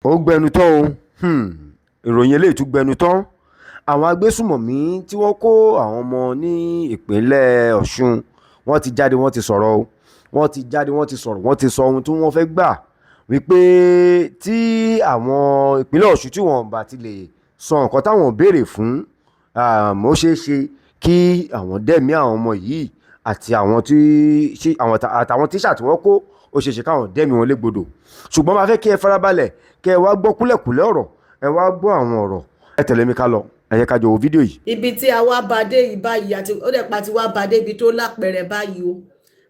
Ó gbẹnu tán o. Ìròyìn eléyìí tún gbẹnu tán. Àwọn agbésùmọ̀mí tí wọ́n kó àwọn ọmọ ní ìpínlẹ̀ Ọ̀ṣun, wọ́n ti jáde, wọ́n ti sọ̀rọ̀ o. Wọ́n ti jáde, wọ́n ti sọ̀rọ̀, wọ́n ti sọ ohun tí wọ́n fẹ́ gbà, wípé tí àwọn ìpínlẹ̀ Ọ̀ṣun tí wọ́n bá ti lè sọ nǹkan táwọn béèrè fún, ó ṣeé ṣe kí àwọn dẹ̀mí àwọn ọmọ yìí àti àwọn tí àwọn àtàwọn tíṣà tí wọ́n kó, ó ṣeé ṣe káwọn dẹ̀mí wọn légbodò. Ṣùgbọ́n máa fẹ́ kí ẹ farabalẹ̀, kí ẹ wá gbọ́ kúlẹ̀kúlẹ̀ ọ̀rọ̀, ẹ wá gbọ́ àwọn ọ̀rọ̀, ẹ tẹ̀lé mi ká lọ, ẹ yẹ ká jọ wo fídíò yìí. Ibi tí a wá bá dé yìí báyìí, àti ó dẹ̀ pa ti wá bá dé ibi tó lápẹẹrẹ báyìí o.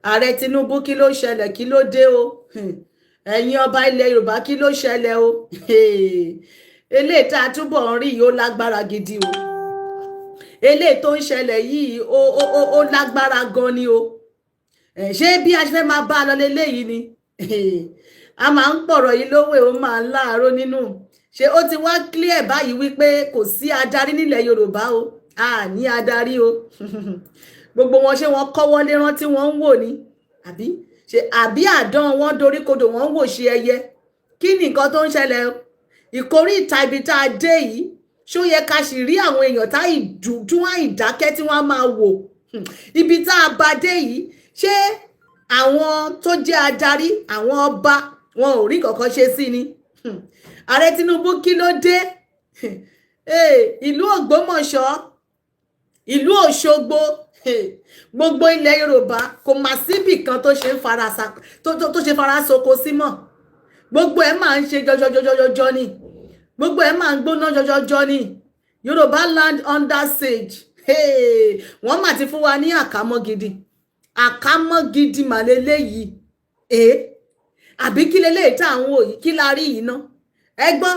Ààrẹ Tinubu, kí ló ṣẹlẹ̀? Kí ló dé o? Ẹ̀yin ọba ilẹ̀ Yorùbá, kí ló ṣẹlẹ̀ o? Eléyìí tá a túbọ̀ ń rí yìí, ó lágbára gidi o. Eléyìí tó ń ṣẹlẹ̀ yìí, ó lágbára gan ni o. Ṣé bí a ṣe fẹ́ máa bá a lọ leléyìí ni? A máa ń pọ̀rọ̀ yìí lówè, ó máa ń láàárọ̀ nínú. Ṣé ó ti wá clear báyìí wípé kò sí adarí nílẹ̀ Yorùbá o? A ní adarí o. Gbogbo wọn, ṣé wọn kọ́wọ́ lérán tí wọ́n ń wò ni, àbí ṣe àbí àdán wọn doríkodò, wọ́n ń wò ṣe ẹyẹ? Kí ni nǹkan tó ń ṣẹlẹ̀? Ìkóríta ibi tá a dé yìí, ṣó yẹ ká sì rí àwọn èèyàn tá tí wọ́n ìdákẹ́ tí wọ́n máa wò ibi tá a bá dé yìí? Ṣé àwọn tó jẹ́ adarí, àwọn ọba, wọn ò rí kankan ṣe sí ni? Ààrẹ Tinubu, kí ló dé? Ìlú Ògbómọ̀ṣọ́, ìlú Òṣogbo, gbogbo ilẹ̀ Yorùbá, kò mà síbì kan tó ṣe tó ṣe fara soko sí mọ́. Gbogbo ẹ̀ máa ń ṣe jọjọjọjọjọ ni, gbogbo ẹ̀ máa ń gbóná jọjọjọ ni. Yorùbá land under siege. Wọ́n mà ti fún wa ní àkámọ́ gidi, àkámọ́ gidi mà lélẹ́yìí. Àbí kí leléyìí tá à ń wò yìí? Kí la rí yìí ná? Ẹ gbọ́,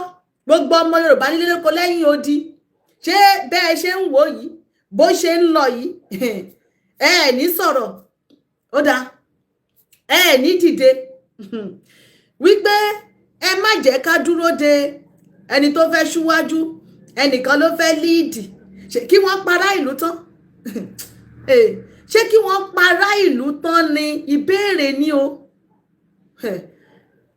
gbogbo ọmọ Yorùbá nílé lóko lẹ́yìn odi, ṣé bẹ́ẹ̀ ṣe ń wò yìí, bó ṣe ń lọ yìí, ẹ ẹ̀ ní sọ̀rọ̀? Ó dáa, ẹ ẹ̀ ní dìde wípé ẹ má jẹ́ ká dúró de ẹni tó fẹ́ ṣíwájú, ẹnìkan ló fẹ́ lead? Ṣé kí wọ́n para ìlú tán? Ṣé kí wọ́n para ìlú tán ni? Ìbéèrè ni o.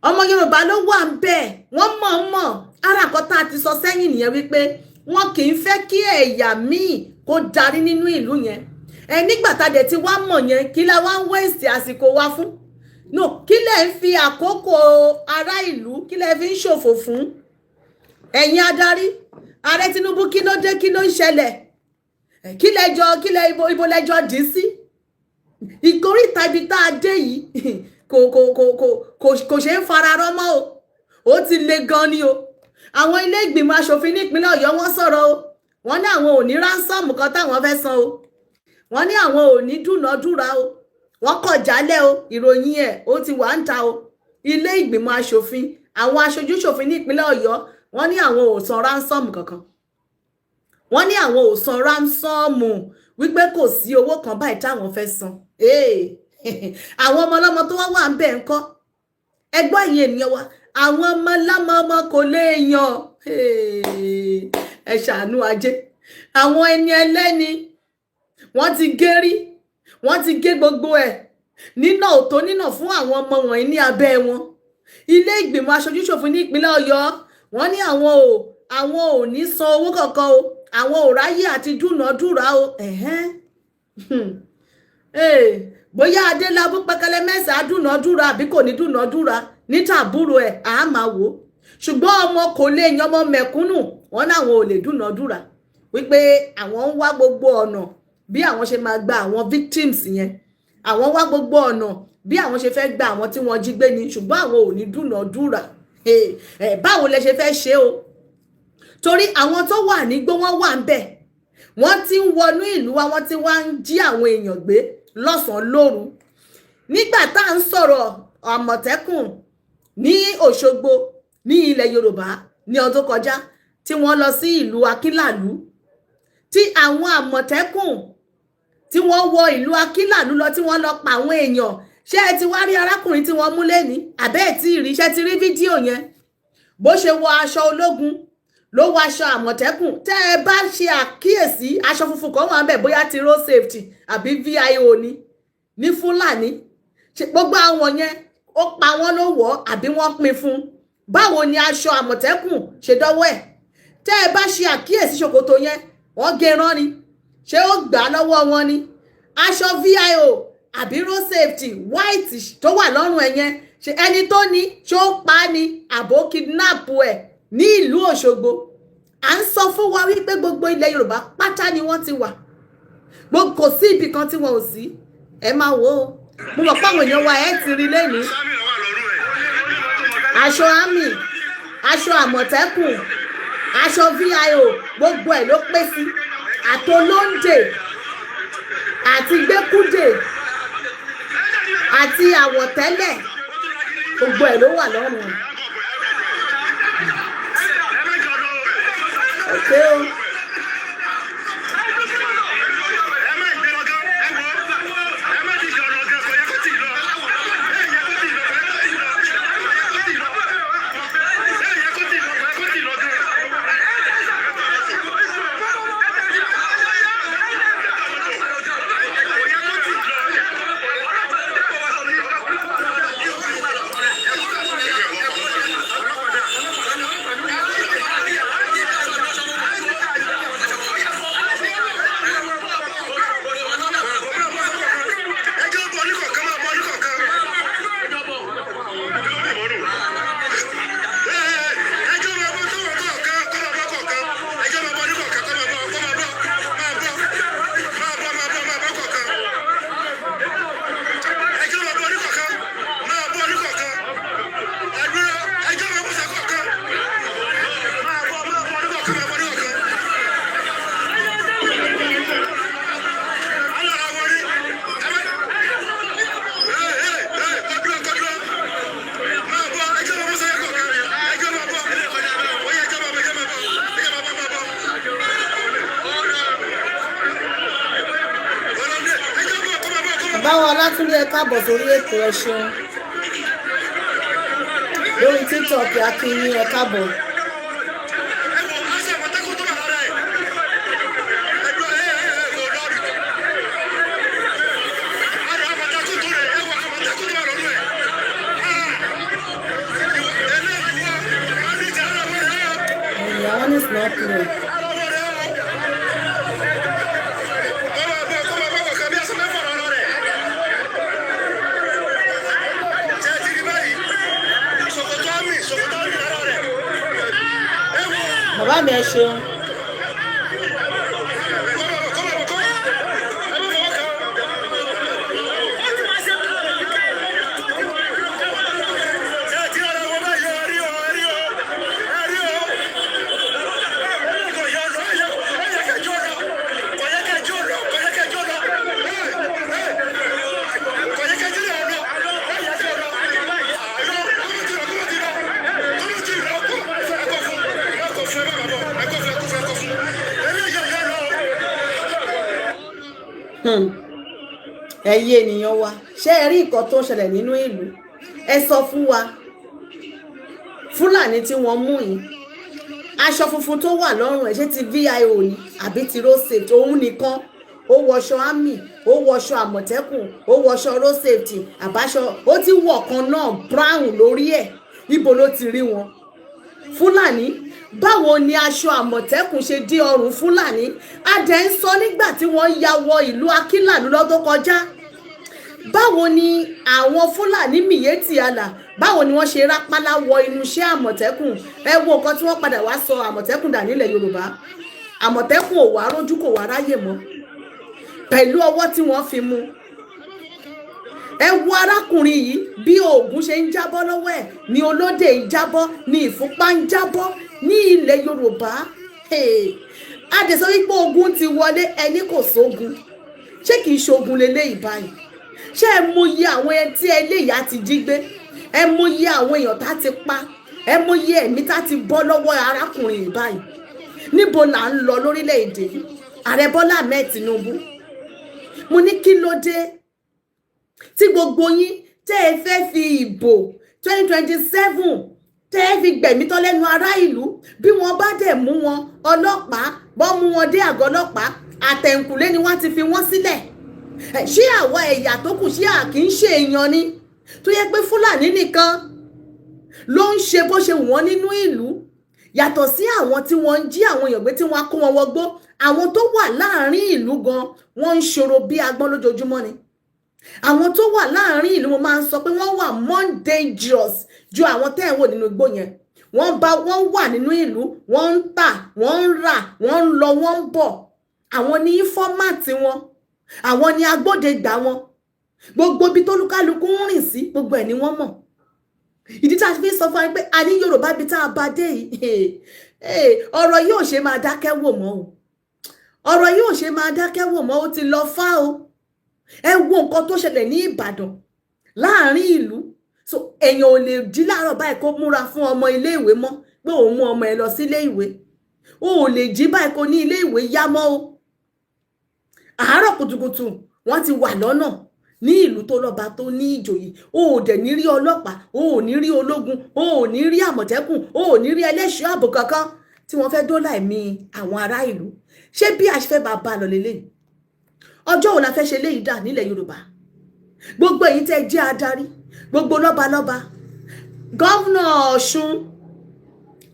Ọmọ Yorùbá ló wà ń bẹ̀, wọ́n mọ̀ mọ̀. Ara nǹkan tá a ti sọ sẹ́yìn nìyẹn, wípé wọn kì í fẹ́ kí ẹ̀yà míì kó darí nínú ìlú yẹn. Ẹ nígbà tá a dẹ̀ ti wá mọ̀ yẹn, kí la wá ń waste àsìkò wa fún? No, kí lẹ̀ ń fi àkókò ará ìlú, kí lẹ̀ fi ń ṣòfò fún, ẹ̀yin adarí? Ààrẹ Tinubu, kí ló dé? Kí ló ń ṣẹlẹ̀? Kí lẹ́jọ́, kí lẹ́ ibo, ibo lẹ́jọ́ dì í sí? Ìkóríta ibi tá a dé yìí, kò ṣeé fara rọ́ mọ́ o. Ó ti le gan ni o. Àwọn ilé ìgbìmọ̀ asòfin nípínlẹ̀ Ọ̀yọ́, wọ́n sọ̀rọ̀ o. Wọ́n ní àwọn ò ní ransom kan táwọn fẹ́ san o. Wọ́n ní àwọn ò ní dúnàádúrà o. Wọ́n kọ̀ jálẹ̀ o. Ìròyìn ẹ̀, ó ti wà ń ta o. Ilé ìgbìmọ̀ asòfin, àwọn aṣojúṣòfin nípínlẹ̀ Ọ̀yọ́, wọ́n ní àwọn ò san ransom kankan. Wọ́n ní àwọn ò san ransom, wípé kò sí owó kan báyìí táwọn fẹ́ san. Àwọn ọmọ ọlọ́mọ tó wá wà ń bẹ̀ ńkọ́? Ẹgbọ́n, ẹ̀yin ènìyàn wa, àwọn ọmọ ọlọ́mọ, ọmọ kò lè yàn. Ẹ ṣàánú ajé. Àwọn ẹni ẹlẹ́ni, wọ́n ti gérí, wọ́n ti gé gbogbo ẹ̀ nínà òtó nínà fún àwọn ọmọ wọ̀nyí ní abẹ́ wọn. Ilé ìgbìmọ̀ aṣojúṣòfin ní ìpínlẹ̀ Ọ̀yọ́, wọ́n ní àwọn ò ní san owó kankan o. Àwọn ò ráyè àti dúnàádúrà o. Bóyá Adélábù pẹkẹlẹ mẹsàá dúnàádúrà àbí kò ní dúnàádúrà ní tàbúrò ẹ̀, àá máa wò ó. Ṣùgbọ́n ọmọ kò lè yan ọmọ mẹ̀kúnnù, wọn náwọn ò lè dúnàádúrà, wípé àwọn ń wá gbogbo ọ̀nà bí àwọn ṣe máa gba àwọn victims yẹn. Àwọn wá gbogbo ọ̀nà bí àwọn ṣe fẹ́ gba àwọn tí wọ́n jí gbé ni, ṣùgbọ́n àwọn ò ní dúnàádúrà. Báwo lẹ ṣe fẹ́ ṣe o? Torí àwọn tó wà nígbó, wọ́n wà ń bẹ̀, wọ́n ti ń wọnú ìlú wa, wọ́n ti wá ń jí àwọn èèyàn gbé lọ́sàn-án lóru. Nígbà tá à ń sọ̀rọ̀ Àmọ̀tẹ́kùn ní Òṣogbo, ní ilẹ̀ Yorùbá, ní ọdún kọjá, tí wọ́n lọ sí ìlú Akínlàlú, tí àwọn Àmọ̀tẹ́kùn tí wọ́n wọ ìlú Akínlàlú lọ, tí wọ́n lọ pa àwọn èèyàn, ṣé ẹ ti wá rí arákùnrin tí wọ́n mú lẹ́ni? Àbẹ́ ẹ̀ tí ì rí? Ṣé ti rí fídíò yẹn, bó ṣe wọ aṣọ ológun, ló wọ aṣọ Àmọ̀tẹ́kùn? Tẹ́ ẹ bá ṣe àkíyèsí, aṣọ funfun kan wà ń bẹ̀, bóyá ti road safety àbí VIO ni ní Fúlàní. Gbogbo àwọn yẹn, ó pa wọ́n ló wọ̀, àbí wọ́n pín fún Báwo ni aṣọ Àmọ̀tẹ́kùn ṣe dọ́wọ́ ẹ̀? Tẹ́ ẹ bá ṣe àkíyèsí, ṣòkòtò yẹn, wọ́n gé rán ni. Ṣé ó gbà á lọ́wọ́ wọn ni? Aṣọ VIO àbí road safety white tó wà lọ́rùn ẹ̀ yẹn, ṣe ẹni tó ní, ṣó pa á ni àbó kidnap ẹ̀ ní ìlú Òṣogbo? À ń sọ fún wa wípé gbogbo ilẹ̀ Yorùbá pátá ni wọ́n ti wà. Kò sí ibì kan tí wọn ò sí. Ẹ máa wò ó. Mo mọ̀ pé àwọn èèyàn wa, ẹ ti rí lẹ́nìí, aṣọ army, aṣọ Àmọ̀tẹ́kùn, aṣọ VIO, gbogbo ẹ̀ ló pé sí, àtolóńdè àti gbẹ́kúdè àti àwọ̀tẹ́lẹ̀, gbogbo ẹ̀ ló wà lọ́rùn ẹ̀. Okay o. Báwo, Ọlátúndé, ẹ káàbọ̀ sórí ètò. Ẹ ṣeun. Lórí TikTok, akínyìn, ẹ káàbọ̀. Yeah, one is not clear. Bàbá mi, ẹ ṣeun. Ẹ̀yin ènìyàn wa, ṣé ẹ rí nǹkan tó ń ṣẹlẹ̀ nínú ìlú? Ẹ sọ fún wa. Fúlàní tí wọ́n mú yìí, aṣọ funfun tó wà lọ́rùn ẹ̀, ṣé ti VIO ni àbí ti road safety? Òun nìkan, ó wọṣọ army, ó wọṣọ Àmọ̀tẹ́kùn, ó wọṣọ road safety, àbáṣọ ó ti wọ̀ kan náà brown lórí ẹ̀. Ibo ló ti rí wọn? Fúlàní, báwo ni aṣọ Àmọ̀tẹ́kùn ṣe dé ọrùn Fúlàní? Adẹ̀ ń sọ nígbà tí wọ́n ya wọ ìlú Akínlàlú lọ́dún kọjá. Báwo ni àwọn Fúlàní Miyetti Allah, báwo ni wọ́n ṣe rápálá wọ inú iṣẹ́ Àmọ̀tẹ́kùn? Ẹ wo nǹkan tí wọ́n padà wá sọ Àmọ̀tẹ́kùn dà nílẹ̀ Yorùbá. Àmọ̀tẹ́kùn ò wá rójú, kò wá ráyè mọ́ pẹ̀lú ọwọ́ tí wọ́n fi mú. Ẹ wo arákùnrin yìí, bí oògùn ṣe ń jábọ́ lọ́wọ́ ẹ̀ ní olóde ń jábọ́, ní ìfúnpá ń jábọ́ ní ilẹ̀ Yorùbá. A dẹ̀ sọ wípé ogun ti wọlé, ẹni kò sógun. Ṣé kìí ṣogun leléyìí báyìí? Ṣé ẹ mọyì àwọn ẹni tí eléyìí ti jí gbé? Ẹ mọyì àwọn èèyàn tá ti pa? Ẹ mọyì ẹ̀mí tá ti bọ́ lọ́wọ́ arákùnrin yìí báyìí? Níbo là ń lọ lórílẹ̀‐èdè yìí? Ààrẹ Bọ́lá Ahmed Tinubu, mo ní kí ló dé tí gbogbo yín tẹ́ ẹ fẹ́ fi ìbò 2027, tẹ́ ẹ fi gbẹ̀mí tán lẹ́nu ará ìlú? Bí wọ́n bá dẹ̀ mú wọn, ọlọ́pàá bọ́ mú wọn dé àgọ́ ọlọ́pàá, àtẹ̀ǹkùlé ni wọ́n ti fi wọ́n sílẹ̀. Ṣé àwa ẹ̀yà tó kù, ṣé à kì í ṣe èèyàn ni, tó yẹ pé Fúlàní nìkan Ló ń ṣe bó ṣe wù wọ́n nínú ìlú. Yàtọ̀ sí àwọn tí wọ́n ń jí àwọn èèyàn gbé, tí wọ́n á kó wọn wọgbó, àwọn tó wà láàárín ìlú gan, wọ́n ń ṣòro bí agbọ́n lójoojúmọ́ ni. Àwọn tó wà láàárín ìlú, mo máa ń sọ pé wọ́n wà more dangerous ju àwọn tẹ́ ẹ̀ wò nínú igbó yẹn. Wọ́n bá wọ́n wà nínú ìlú, wọ́n ń tà, wọ́n ń rà, wọ́n ń lọ, wọ́n ń bọ̀. Àwọn ní informant wọn, àwọn ní agbódegbà wọn. Gbogbo ibi tó lúkálukú ń rìn sí, gbogbo ẹ̀ ni wọ́n mọ̀. Ìdí tá a fi sọ fún wa pé a ní Yorùbá, ibi tá a bá dé yìí, ọ̀rọ̀ yóò ṣe máa dákẹ́ wò mọ́ o. Ọ̀rọ̀ yóò ṣe máa dákẹ́ wò mọ́. Ó ti lọ fá o. Ẹ wo nǹkan tó ṣẹlẹ̀ ní Ìbàdàn láàrin ìlú. So èèyàn ò lè jí láàárọ̀ báyìí kó múra fún ọmọ iléèwé mọ́ pé òun mú ọmọ ẹ lọ sí iléèwé. O ò lè jí báyìí kó ní iléèwé yá mọ́ o. Àárọ̀ kùtùkùtù, wọ́n ti wà lọ́nà ní ìlú tó lọ́ba, tó ní ìjòyè. O ò dẹ̀ ní rí ọlọ́pàá, o ò ní rí ológun, o ò ní rí àmọ̀tẹ́kùn, o ò ní rí ẹlẹ́ṣọ́ ààbò kankan tí wọ́n fẹ́ dóòlà ẹ̀mí àwọn ará ìlú. Ṣé bí a ṣe fẹ́ máa bá a lọ lélẹ́yìí? Ọjọ́ wo la fẹ́ ṣe léyìí dà nílẹ̀ Yorùbá? Gbogbo èyí tẹ́ jẹ́ adarí, gbogbo lọ́balọ́ba, Governor Ọ̀ṣun,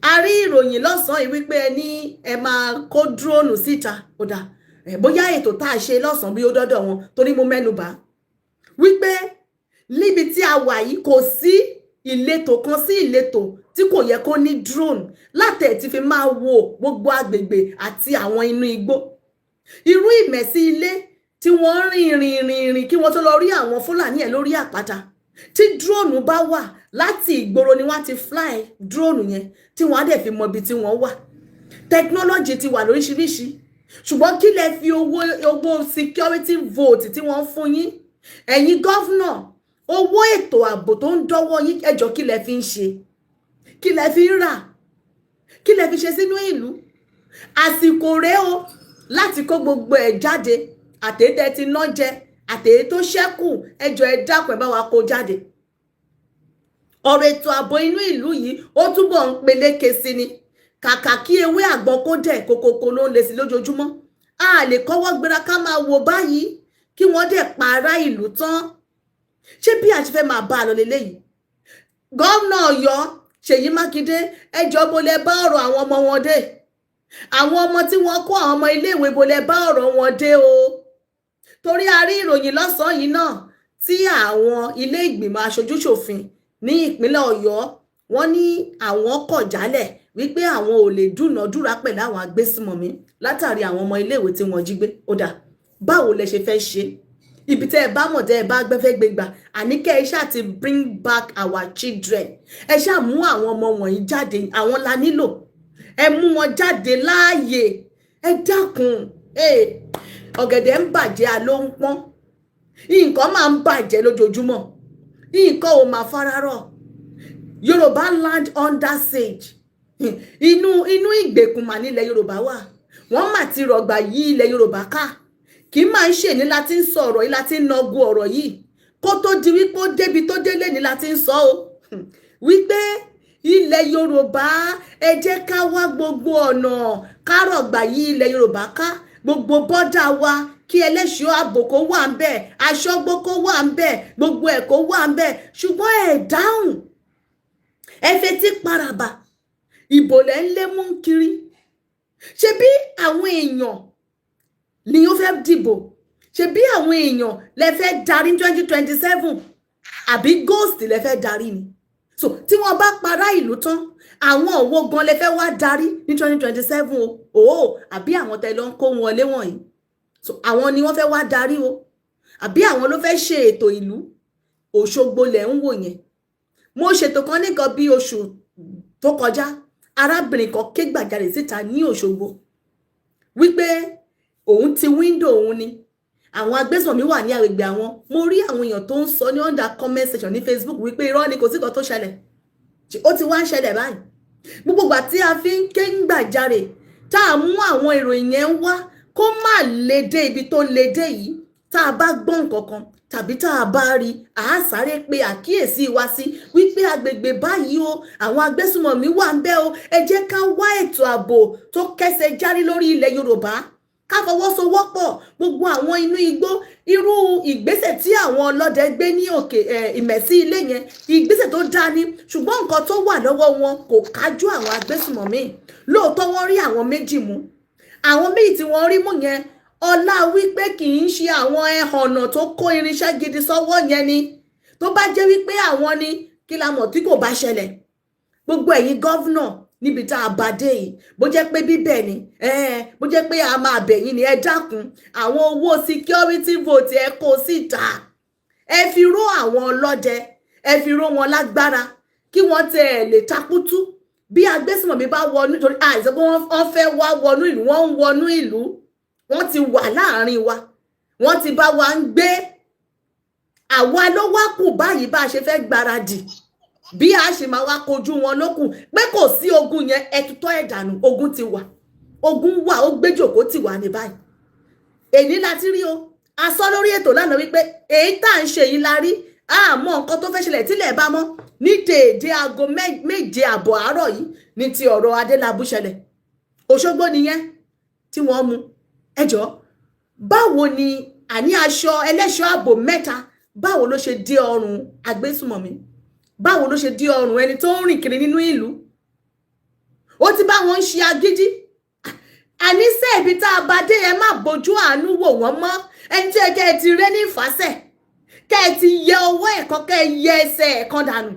a rí ìròyìn lọ́sàn-án yìí wípé ẹ ní ẹ máa kó drone síta. Ó dà, bóyá ètò tá a ṣe lọ́sàn-án bí ó dọ́dọ̀ wọn, torí mo mẹ́nu bà wípé níbi tí a wà yìí, kò sí ìletò kan sí ìletò tí kò yẹ kó ní drone látẹ̀ tí fi máa wo gbogbo agbègbè àti àwọn inú igbó. Irú Ìmẹ̀sí Ilé tí wọ́n rìn rìn rìn rìn kí wọ́n tó lọ rí àwọn Fúlàní ẹ̀ lórí àpáta, tí drone bá wà, láti ìgboro ni wọ́n ti fly drone yẹn, tí wọ́n á dẹ̀ fi mọ ibi tí wọ́n wà. Technology ti wà lóríṣiríṣi, ṣùgbọ́n kí lẹ fi owó security vote tí wọ́n fún yín, ẹ̀yin governor, owó ètò ààbò tó ń dọ́wọ́ yín, ẹjọ́, kí lẹ fi ń ṣe? Kí lẹ fi ń rà? Kí lẹ fi ṣe sínú ìlú? Àsìkò rèé o láti kó gbogbo ẹ̀ jáde, àtẹ̀tẹ̀ tí ná jẹ, àtẹ̀yẹ tó ṣẹ́kù. Ẹjọ́, ẹ dákun, ẹ bá wa kó jáde. Ọ̀rọ̀ ètò ààbò inú ìlú yìí, ó túbọ̀ ń peléke sí ni. Kàkà kí ewé àgbọn kó dẹ̀ kókókó, ló ń le sí lójoojúmọ́. A lè kọ́wọ́ gbéra ká máa wò báyìí kí wọ́n dẹ̀ pa ará ìlú tán. Ṣé bí a ṣe fẹ́ máa bá a lọ leléyìí? Gómìnà Ọ̀yọ́, Ṣèyí Mákindé, ẹjọ́, bó lẹ bá ọ̀rọ̀ àwọn ọmọ wọn dé? Àwọn ọmọ tí wọ́n kó, àwọn ọmọ iléèwé, bó lẹ bá ọ̀rọ̀ wọn dé o? Torí a rí ìròyìn lọ́sàn-án yìí náà tí àwọn ilé ìgbìmọ̀ aṣojúṣòfin ní ìpínlẹ̀ Ọ̀yọ́, wọ́n ní àwọn kọ̀ jálẹ̀ wípé àwọn ò lè dúnàádúrà pẹ̀lú àwọn agbésùmọ̀mí látàrí àwọn ọmọ iléèwé tí wọ́n jí gbé. Ó dà, báwo lẹ ṣe fẹ́ ṣe? Ibi tẹ́ ẹ bá mọ̀, tẹ́ ẹ bá gbẹ́fẹ́ gbé gbà, àní kẹ́ ẹ ṣáà ti bring back our children. Ẹ ṣáà mú àwọn ọmọ wọ̀nyí jáde. Àwọn la nílò. Ẹ mú wọn jáde láàyè, ẹ dákun. Ọ̀gẹ̀dẹ̀ ń bàjẹ́, àló ń pọ́n. Nǹkan máa ń bàjẹ́ lójoojúmọ́, nǹkan ò máa fararọ̀. Yorùbá land under siege. Inú ìgbèkùn mà nílẹ̀ Yorùbá wà. Wọ́n mà ti rọ̀gbà yí ilẹ̀ Yorùbá ká. Kì í máa ń ṣe ní láti ń sọ ọ̀rọ̀ yìí, láti ń nọgu ọ̀rọ̀ yìí kó tó di wípé ó débi tó délé ní láti ń sọ ó wípé ilẹ̀ Yorùbá, ẹ jẹ́ ká wá gbogbo ọ̀nà ká rọ̀gbà yí ilẹ̀ Yorùbá ká, gbogbo border wa, kí ẹlẹ́ṣọ́ ààbò kó wà ń bẹ̀, aṣọ́gbó kó wà ń bẹ̀, gbogbo ẹ̀ kó wà ń bẹ̀. Ṣùgbọ́n ẹ̀ dáhùn, ẹ fetí paraba. Ìbò lẹ́ ń lé mú kiri. Ṣe bí àwọn èèyàn ni ó fẹ́ dìbò? Ṣe bí àwọn èèyàn lẹ fẹ́ darí 2027, àbí ghost lẹ fẹ́ darí ni? So tí wọ́n bá para ìlú tán, àwọn òwò gan lẹ fẹ́ wá darí ní 2027 o? O àbí àwọn tẹ lọ ń kó wọn lé wọ̀nyí, so àwọn ni wọ́n fẹ́ wá darí o, àbí àwọn ló fẹ́ ṣe ètò ìlú? Òṣogbo lẹ̀ ń wò yẹn. Mo ṣètò kan nìkan bí oṣù tó kọjá. Arábìnrin kan ké gbàjarè síta ní Òṣogbo wípé òun ti window òun ni àwọn agbésùnmọ̀mí wà ní agbègbè àwọn. Mo rí àwọn èèyàn tó ń sọ ní under comment section ní Facebook wípé irọ́ ni, kò sí nǹkan tó ṣẹlẹ̀. Ó ti wá ń ṣẹlẹ̀ báyìí. Gbogbo ìgbà tí a fi ń ké gbàjarè, tá a mú àwọn ìròyìn yẹn wá, kó má lè dé ibi tó lè dé yìí. Tá a bá gbọ́ nǹkan kan tàbí tá a bá rí, a á sáré pe àkíyèsí wa sí wípé agbègbè báyìí o, àwọn agbésùmọ̀mí wà ń bẹ̀ o. Ẹ jẹ́ ká wá ètò ààbò tó kẹsẹ̀ járí lórí ilẹ̀ Yorùbá. Ká fọwọ́sowọ́pọ̀, gbogbo àwọn inú igbó, irú ìgbésẹ̀ tí àwọn ọlọ́dẹ gbé ní òkè Ìmẹ̀sí Ilé yẹn, ìgbésẹ̀ tó dáa ni. Ṣùgbọ́n nǹkan tó wà lọ́wọ́ wọn kò kájú àwọn agbésùmọ̀mí. Lóòótọ́, wọ́n rí àwọn méjì mú. Àwọn méjì tí wọ́n rí mú yẹn, ọlá wípé kì í ṣe àwọn ẹhànnà tó kó irinṣẹ́ gidi sọ́wọ́ yẹn ni. Tó bá jẹ́ wípé àwọn ni, kí la mọ̀ tí kò bá ṣẹlẹ̀? Gbogbo ẹ̀yin governor, níbi tá a bá dé yìí, bó jẹ́ pé bíbẹ̀ ni, bó jẹ́ pé a máa bẹ̀ yín ni, ẹ dákun, àwọn owó security vote, ẹ kó síta, ẹ fi ró àwọn ọlọ́dẹ, ẹ fi ró wọn lágbára, kí wọ́n tẹ ẹ̀ lè takútú bí agbésùmọ̀mí bá wọnú. Torí àìsàn pé wọ́n fẹ́ wá wọnú ìlú, wọ́n ń wọnú ìlú, wọ́n ti wà láàrin wa, wọ́n ti bá wa ń gbé. Àwa ló wá kù báyìí bá a ṣe fẹ́ gbáradì, bí a ṣe máa wá kojú wọn lókùn pé kò sí ogun yẹn. Ẹtutọ́ ẹ̀ dànù, ogun ti wà, ogun wà, ó gbéjòkó tì wá ní báyìí. Èyí láti rí o. A sọ lórí ètò lánàá wípé èyí tá à ń ṣe yìí la rí àmọ́ nǹkan tó fẹ́ ṣẹlẹ̀ tílẹ̀ bá mọ́ ní déédéé aago 7:30 àárọ̀ yìí ní ti ọ̀rọ̀ Adélábù ṣẹlẹ̀. Òṣogbo nìyẹn tí wọ́n mú. Ẹjọ́, báwo ni àní aṣọ ẹlẹ́ṣọ́ ààbò mẹ́ta, báwo ló ṣe dé ọrùn agbésùmọ̀mí? Báwo ló ṣe dé ọrùn ẹni tó ń rìn kiri nínú ìlú? Ó ti bá wọn ń ṣe agídí. Àníṣe ibi tá a bá dé, ẹ má bójú àánú wò wọ́n mọ́. Ẹni tí ẹ kẹ́ ẹ ti rẹ́ ní ìfàsẹ̀, kẹ́ ẹ ti yẹ ọwọ́ ẹ̀kan, kẹ́ ẹ yẹ ẹsẹ̀ ẹ̀kan dànù.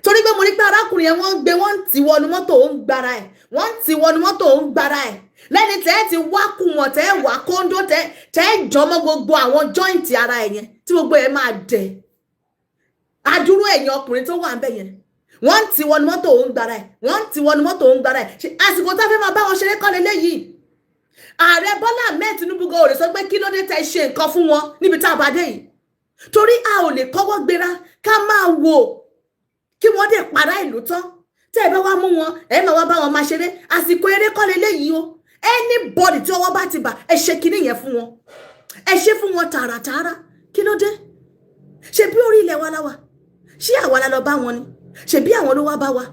Torí pé mo rí pé arákùnrin yẹn, wọ́n ń gbé, wọ́n ń tì wọnú mọ́tò, ó ń gbára ẹ̀, wọ́n ń tì wọnú mọ́tò, ó ń gbára ẹ̀. Lẹ́ni tẹ́ ẹ ti wá kù wọ́n, tẹ́ ẹ wá kóńdó, tẹ́ ẹ jọmọ́ gbogbo àwọn joint ara ẹ̀ yẹn tí gbogbo ẹ̀ máa dẹ̀. Adúrú ẹ̀yìn ọkùnrin tó wà ń bẹ̀ yẹn, wọ́n ń tì wọnú mọ́tò, ó ń gbára ẹ̀, wọ́n ń tì wọnú mọ́tò, ó ń gbára ẹ̀. Ṣe àsìkò tá a fẹ́ máa bá wọn ṣeré kọ́ leléyìí? Ààrẹ Bọ́lá Ahmed Tinubu gan ò lè sọ pé kí ló dé tẹ́ ṣe nǹkan fún wọn níbi tá a bá dé yìí, torí a ò lè kọ́wọ́ gbéra ká máa wò kí wọ́n dẹ̀ para ìlú tán. Tẹ́ ẹ bá wá mú wọn, ẹ máa wá bá wọn máa ṣeré. Àsìkò eré kọ́ leléyìí o. Anybody tí ọwọ́ bá ti bà, ẹ ṣe kinní yẹn fún wọn, ẹ ṣe fún wọn tààràtààrà. Kí ló dé? Ṣe bí orí ilẹ̀ wa la wà? Ṣé àwa la lọ bá wọn ni? Ṣe bí àwọn ló wá bá wa?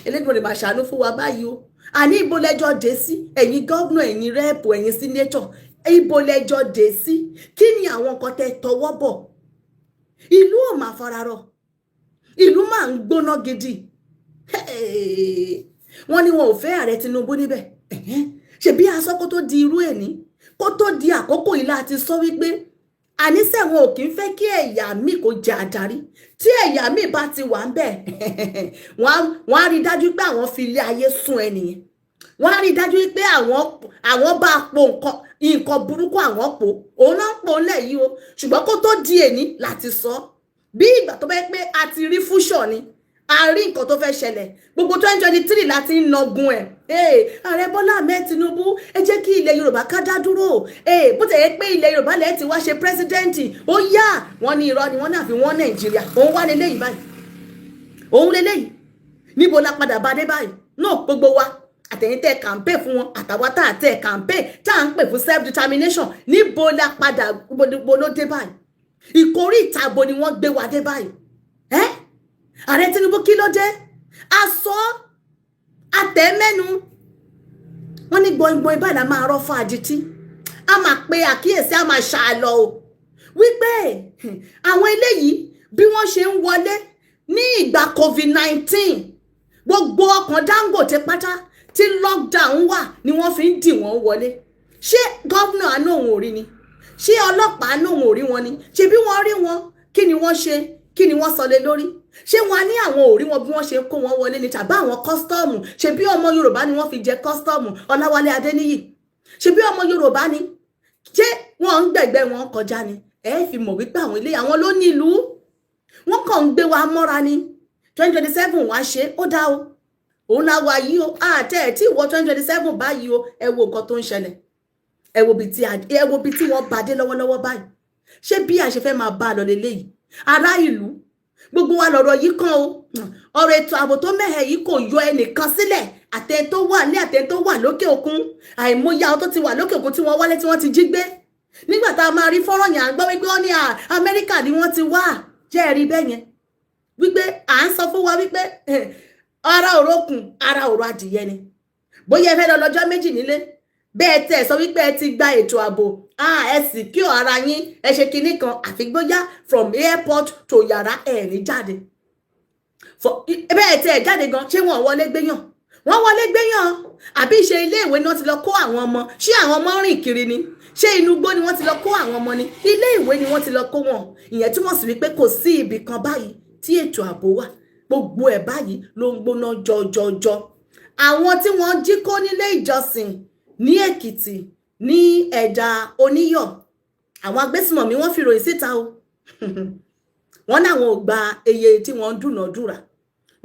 Elédùmarè máa ṣàánú fún wa báyìí o. Àní ibo lẹ́jọ́ dé sí? Ẹ̀yin governor, ẹ̀yin rep, ẹ̀yin senator, ibo lẹ́jọ́ dé sí? Kí ni àwọn nǹkan tẹ́ tọwọ́ bọ̀? Ìlú ò máa fararọ, ìlú máa ń gbóná gidi. Wọ́n ní wọn ò fẹ́ ààrẹ Tinubu níbẹ̀. Ṣebí aṣọ kó tó di irú ẹ̀ ní kó tó di àkókò yìí láti sọ wípé àníṣe wọn ò kí ń fẹ́ kí ẹ̀yà míì kó jẹ adarí. Tí ẹ̀yà míì bá ti wà ń bẹ̀, wọ́n á rí dájú pé àwọn fi ilé ayé sún ẹnìyẹn. Wọ́n á rí dájú pé àwọn bá po nǹkan burúkú, àwọn po òun náà ń po ńlẹ̀ yìí o. Ṣùgbọ́n kó tó di èní láti sọ bí ìgbà tó bá yẹ pé a ti rí future ni, a rí nǹkan tó fẹ́ ṣẹlẹ̀. Gbogbo 2023 láti ń nọgun ẹ̀. Ààrẹ Bọ́lá Ahmed Tinubu, ẹ jẹ́ kí ilẹ̀ Yorùbá ká dá dúró. Bó ti yẹ pé ilẹ̀ Yorùbá lẹ́ẹ̀ ti wá ṣe president, ó yá. Wọ́n ní irọ́ ni, wọ́n náà fi wọ́n Nàìjíríà. Òun wá leléyìí báyìí, òun leléyìí. Níbo la padà bá dé báyìí náà? Gbogbo wa, àtẹ̀yìn tẹ́ campaign fún wọn, àtàwọn tá à tẹ́ campaign, tá à ń pè fún self determination, níbo la padà, níbo ló dé báyìí? Ìkórí ìtàbọ̀ ni wọ́n gbé wa dé báyìí. Ẹ́ ààrẹ Tinubu, kí ló dé? A sọ àtẹ̀mẹ́nu, wọ́n ní gbọ̀ngbọ̀n báyìí la máa rọ́ fún adití. A máa pe àkíyèsí, a máa ṣàlọ́ o wípé àwọn eléyìí, bí wọ́n ṣe ń wọlé ní ìgbà COVID-19, gbogbo ọkàn Dangote pátá tí lockdown wà ni wọ́n fi ń dì wọ́n wọlé. Ṣé governor àánú òun ò rí ni? Ṣé ọlọ́pàá àánú òun ò rí wọn ni? Ṣé bí wọ́n rí wọn, kí ni wọ́n ṣe? Kí ni wọ́n sọ lé lórí? Ṣé wọn á ní àwọn ò rí wọn bí wọ́n ṣe kó wọn wọlé ni? Tàbí àwọn custom, ṣe bí ọmọ Yorùbá ni wọ́n fi jẹ custom, Ọláwálé Adéníyì, ṣe bí ọmọ Yorùbá ni? Ṣé wọ́n ń gbẹ̀gbẹ́ wọn kọjá ni? Ẹ fi mọ̀ wípé àwọn ilé àwọn ló ní ìlú, wọ́n kàn ń gbé wa mọ́ra ni. 2027 wá ṣe ó dá o, òun la wà yìí o. Àtẹ ẹ̀ tí ìwọ 2027 báyìí o. Ẹ wo nǹkan tó ń ṣẹlẹ̀, ẹ wo bí tí wọ́n bá dé lọ́wọ́lọ́wọ́ báyìí. Ṣé bí a ṣe fẹ́ máa bá a lọ leléyìí? Ará ìlú, gbogbo wa lọ̀rọ̀ yìí kàn o. Ọ̀rọ̀ ètò ààbò tó mẹ́hẹ̀ yìí kò yọ ẹnìkan sílẹ̀, àtẹni tó wà ní, àtẹni tó wà lókè òkun. Àìmọye àwọn tó ti wà lókè òkun tí wọ́n wálé tí wọ́n ti jí gbé. Nígbà tá a máa rí fọ́nrán yẹn, à ń gbọ́ wípé wọ́n ní Amẹ́ríkà ni wọ́n ti wá. Jẹ́ ẹ̀rí bẹ́ẹ̀ yẹn wípé à ń sọ fún wa wípé ara òrókùn, ara òrò adìyẹ ni. Bóyá ẹ fẹ́ lọ lọ́jọ́ 2 nílé, bẹ́ẹ̀ tẹ́ ẹ sọ wípé ẹ ti gba ètò ààbò, ẹ sì kí ara yín, ẹ ṣe kinní kan, àfi gbóyá from airport to yàrá ẹ̀ ní jáde. Bẹ́ẹ̀ tẹ́ ẹ jáde gan, ṣé wọ́n wọlé gbéyàn? Wọ́n wọlé gbéyàn. Àbí ṣe ilé ìwé náà ti lọ kó àwọn ọmọ? Ṣé àwọn ọmọ rìn kiri ni? Ṣé inú igbó ni wọ́n ti lọ kó àwọn ọmọ ni? Ilé ìwé ni wọ́n ti lọ kó wọn. Ìyẹn túmọ̀ sí wípé kò sí ibì kan báyìí tí ètò ààbò wà. Gbogbo ẹ̀ báyìí ló ń gbóná jọjọjọ. Àwọn tí wọ́n jí kó nílé ìjọsìn ní Èkìtì, ní Ẹ̀dà Oníyọ̀, àwọn agbésùmọ̀mí, wọ́n fi ròyìn síta o. Wọ́n láwọn ò gba iye tí wọ́n ń dúnàádúrà.